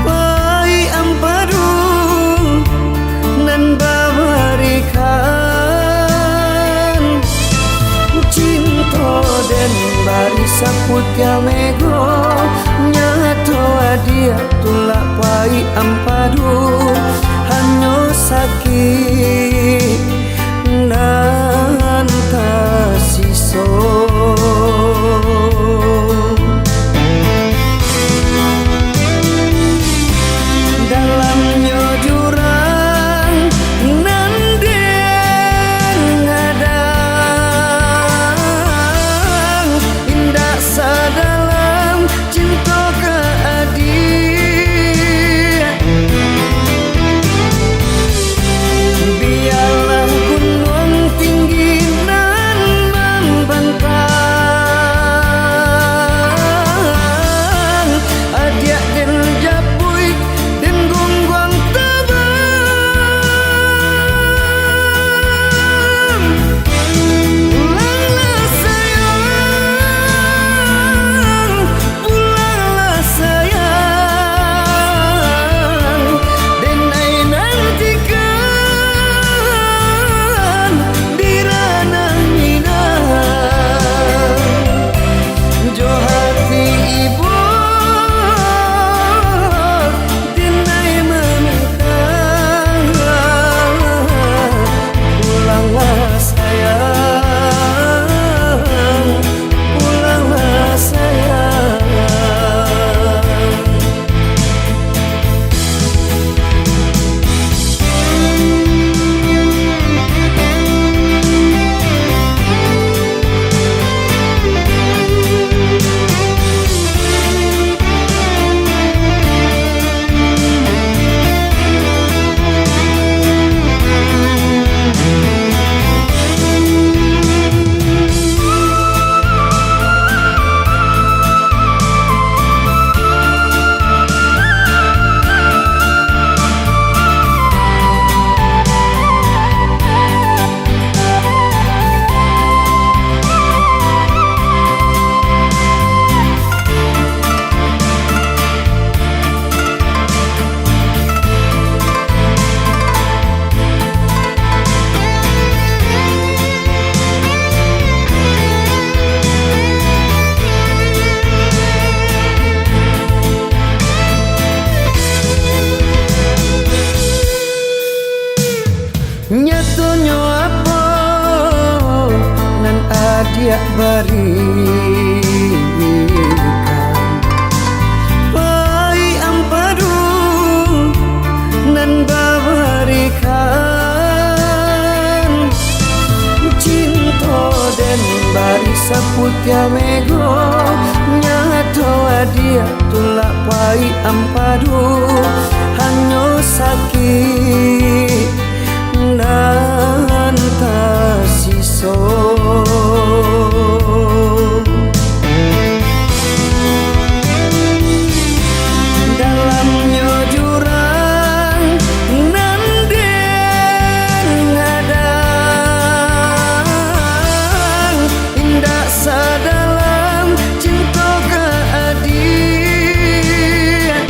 Pai ampadu nan babarikan cinto den bari saputiah mego, nyato adiak tulak pai ampadu, hanyo sakik nan tasiso. Dalamnyo jurang nan den hadang, indak sadalam cinto ka adiak. Bialah gunuang tinggi nan mambantang, adiak den japuik den gungguang tabang. Pulanglah sayang, pulanglah sayang, den ai nantikan di ranah Minang. Jo hati ibo, den ai maminta, pulanglah sayang, pulanglah sayang. Nyatonyo apo nan adiak barikan? Pai ampadu nan babarikan cinto den bari saputiah mego, nyato adiak tulak pai ampadu, hanyo sakik nan tasiso. Dalamnyo jurang nan den hadang, indak sadalam cinto ka adiak.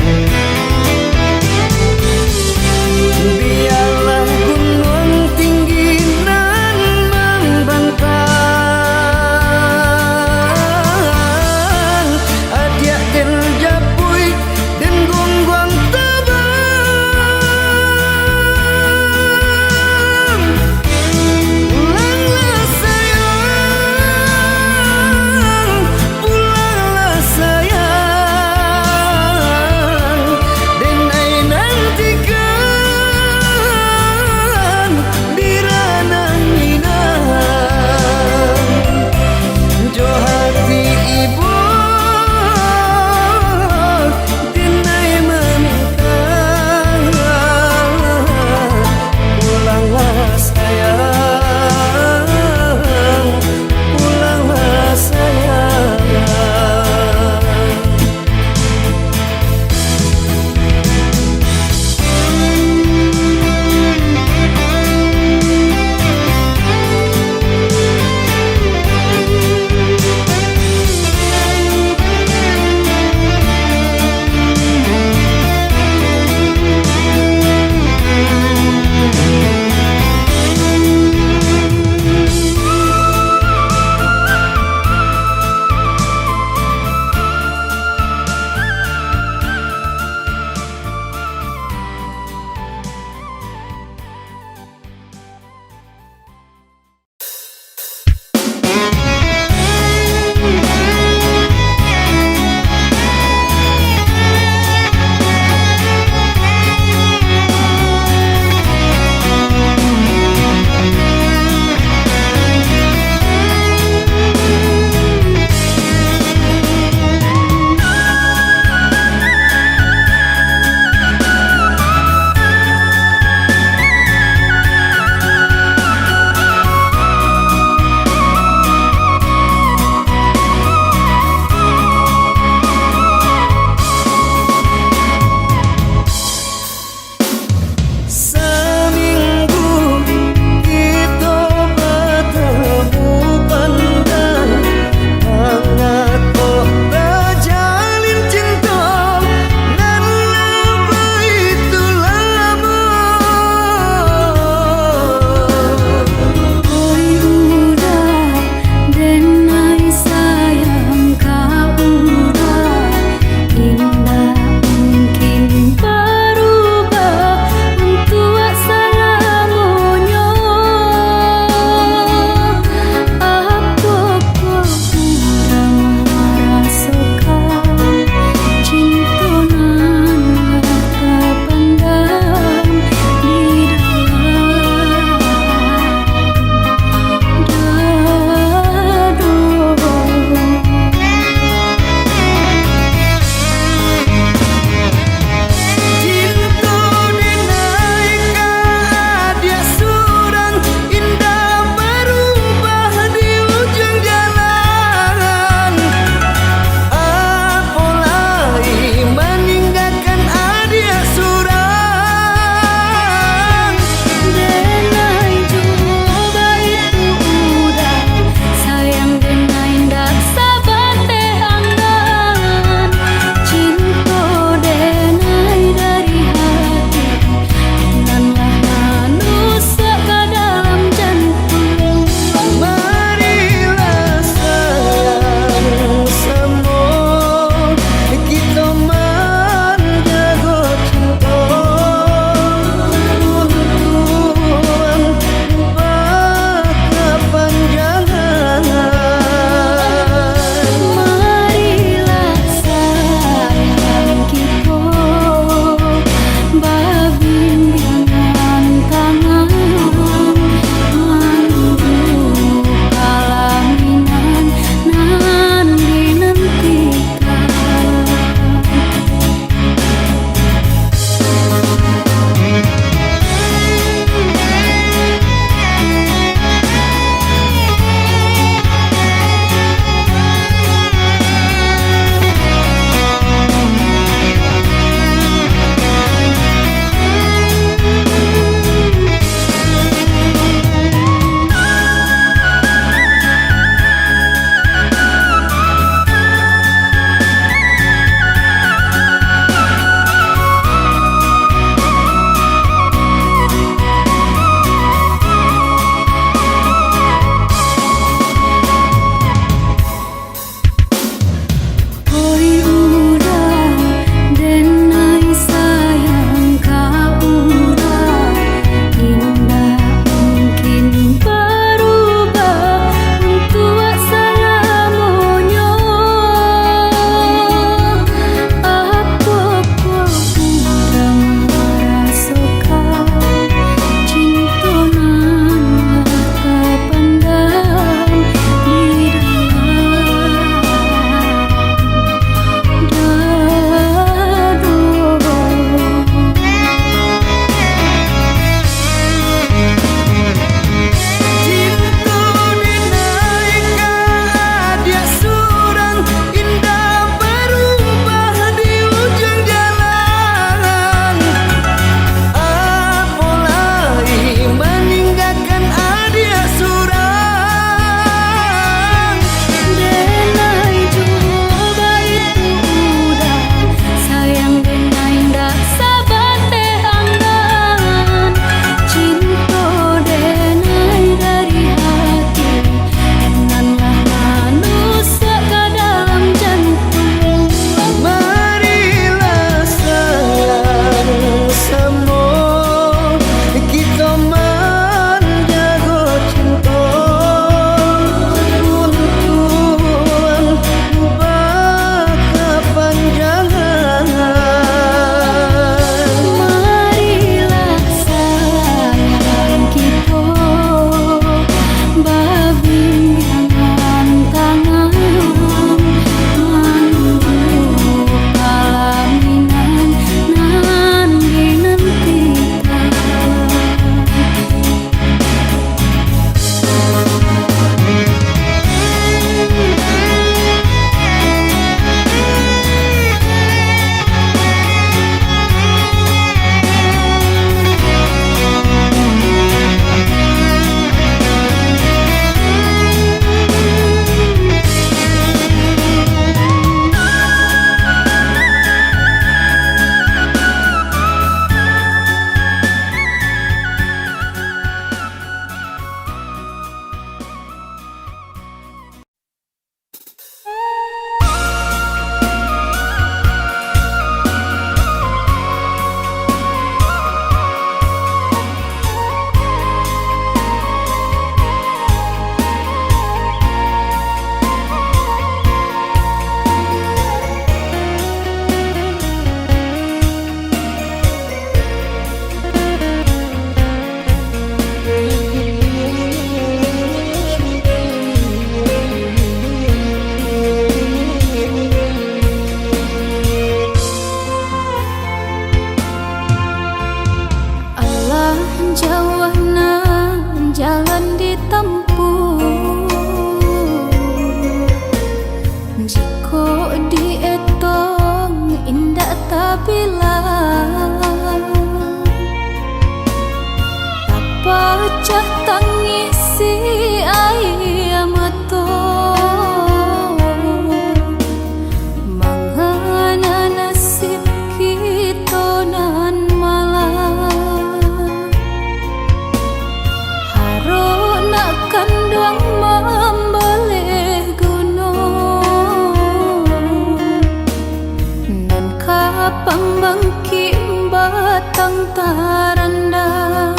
batang tarandah.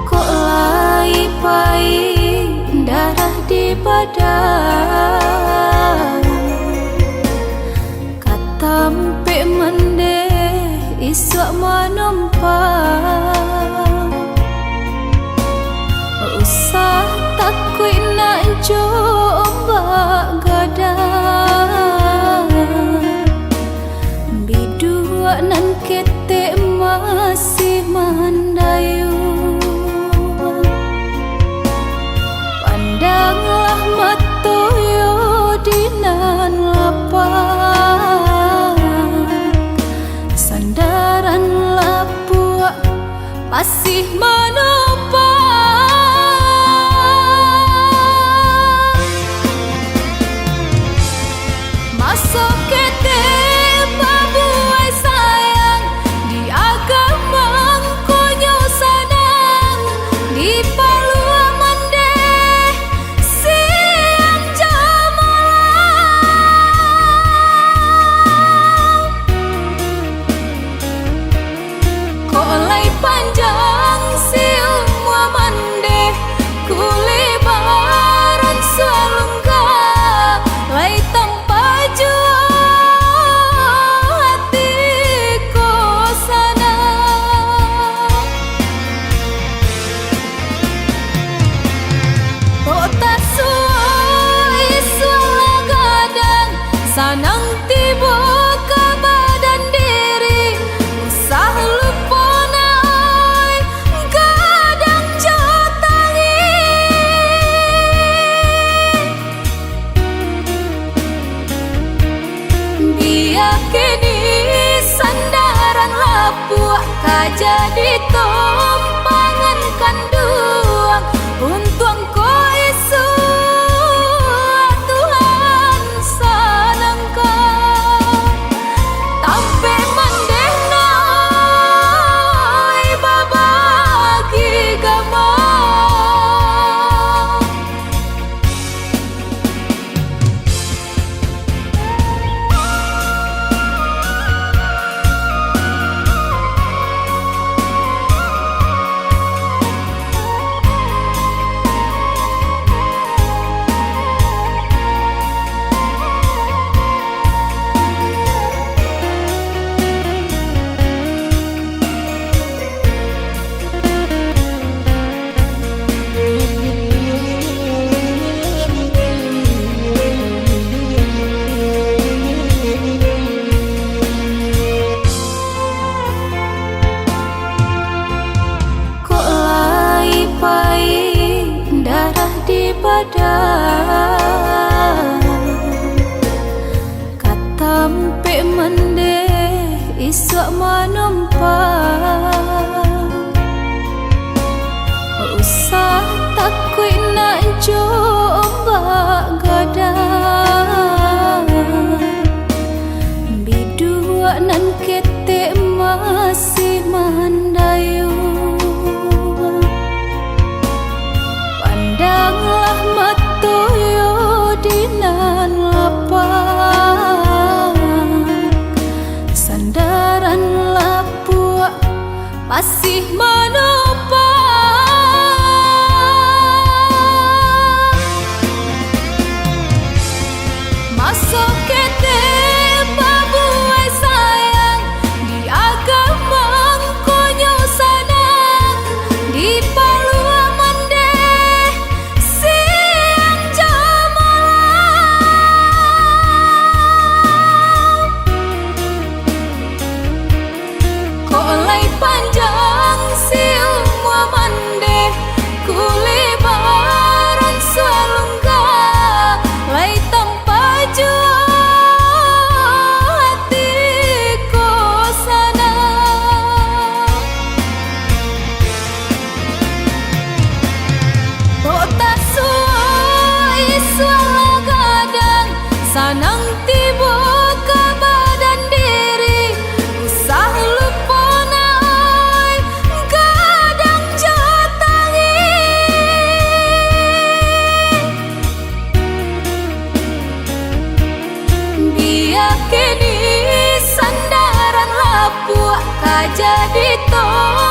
Kok lai pai darah di badan, ka tampek mandeh isuak manumpang. Usah takuik nak jo ombak gadang, biduak nan ketek masih mandayuang. Pandanglah mato yo di nan lapang, sandaran lapuak masih manumpang. Maso ketek babuai sayang, di agama ngkonyo sanang, di paluah mandeh siang jo malam. Kok lai panjang si umua mandeh, kulebaran salungga, lai tampa juo ati ko sanang. Kok tasuo isuak lah gadang, sanang tibo ka badan diri, usah lupo nak, oi, gadang jo tangih. Bia kini sandaran lapuak ka jadi tumpangan kanduang, untuang ko isuak Tuhan sanangkan. Tampek mandeh nak, oi, babagi gamang. Kok lai pai darah di badan, ka tampek mandeh isuak manumpang. Usah takuik nak jo ombak gadang, biduak nan ketek masih mandayuang. Pandanglah mato yo di nan lapang, sandaran lapuak masih manumpang. Maso ketek babuai sayang, di agama ngkonyo sanang, di paluah mandeh siang jo malam. Kok lai panjang si umua mandeh, kulebaran salungga, lai tampa juo ati ko sanang. Kok tasuo isuak lah gadang, sanang tibo ka badan diri, usah lupo nak, oi, gadang jo tangih. Kini sandaran lapuak ka jadi to.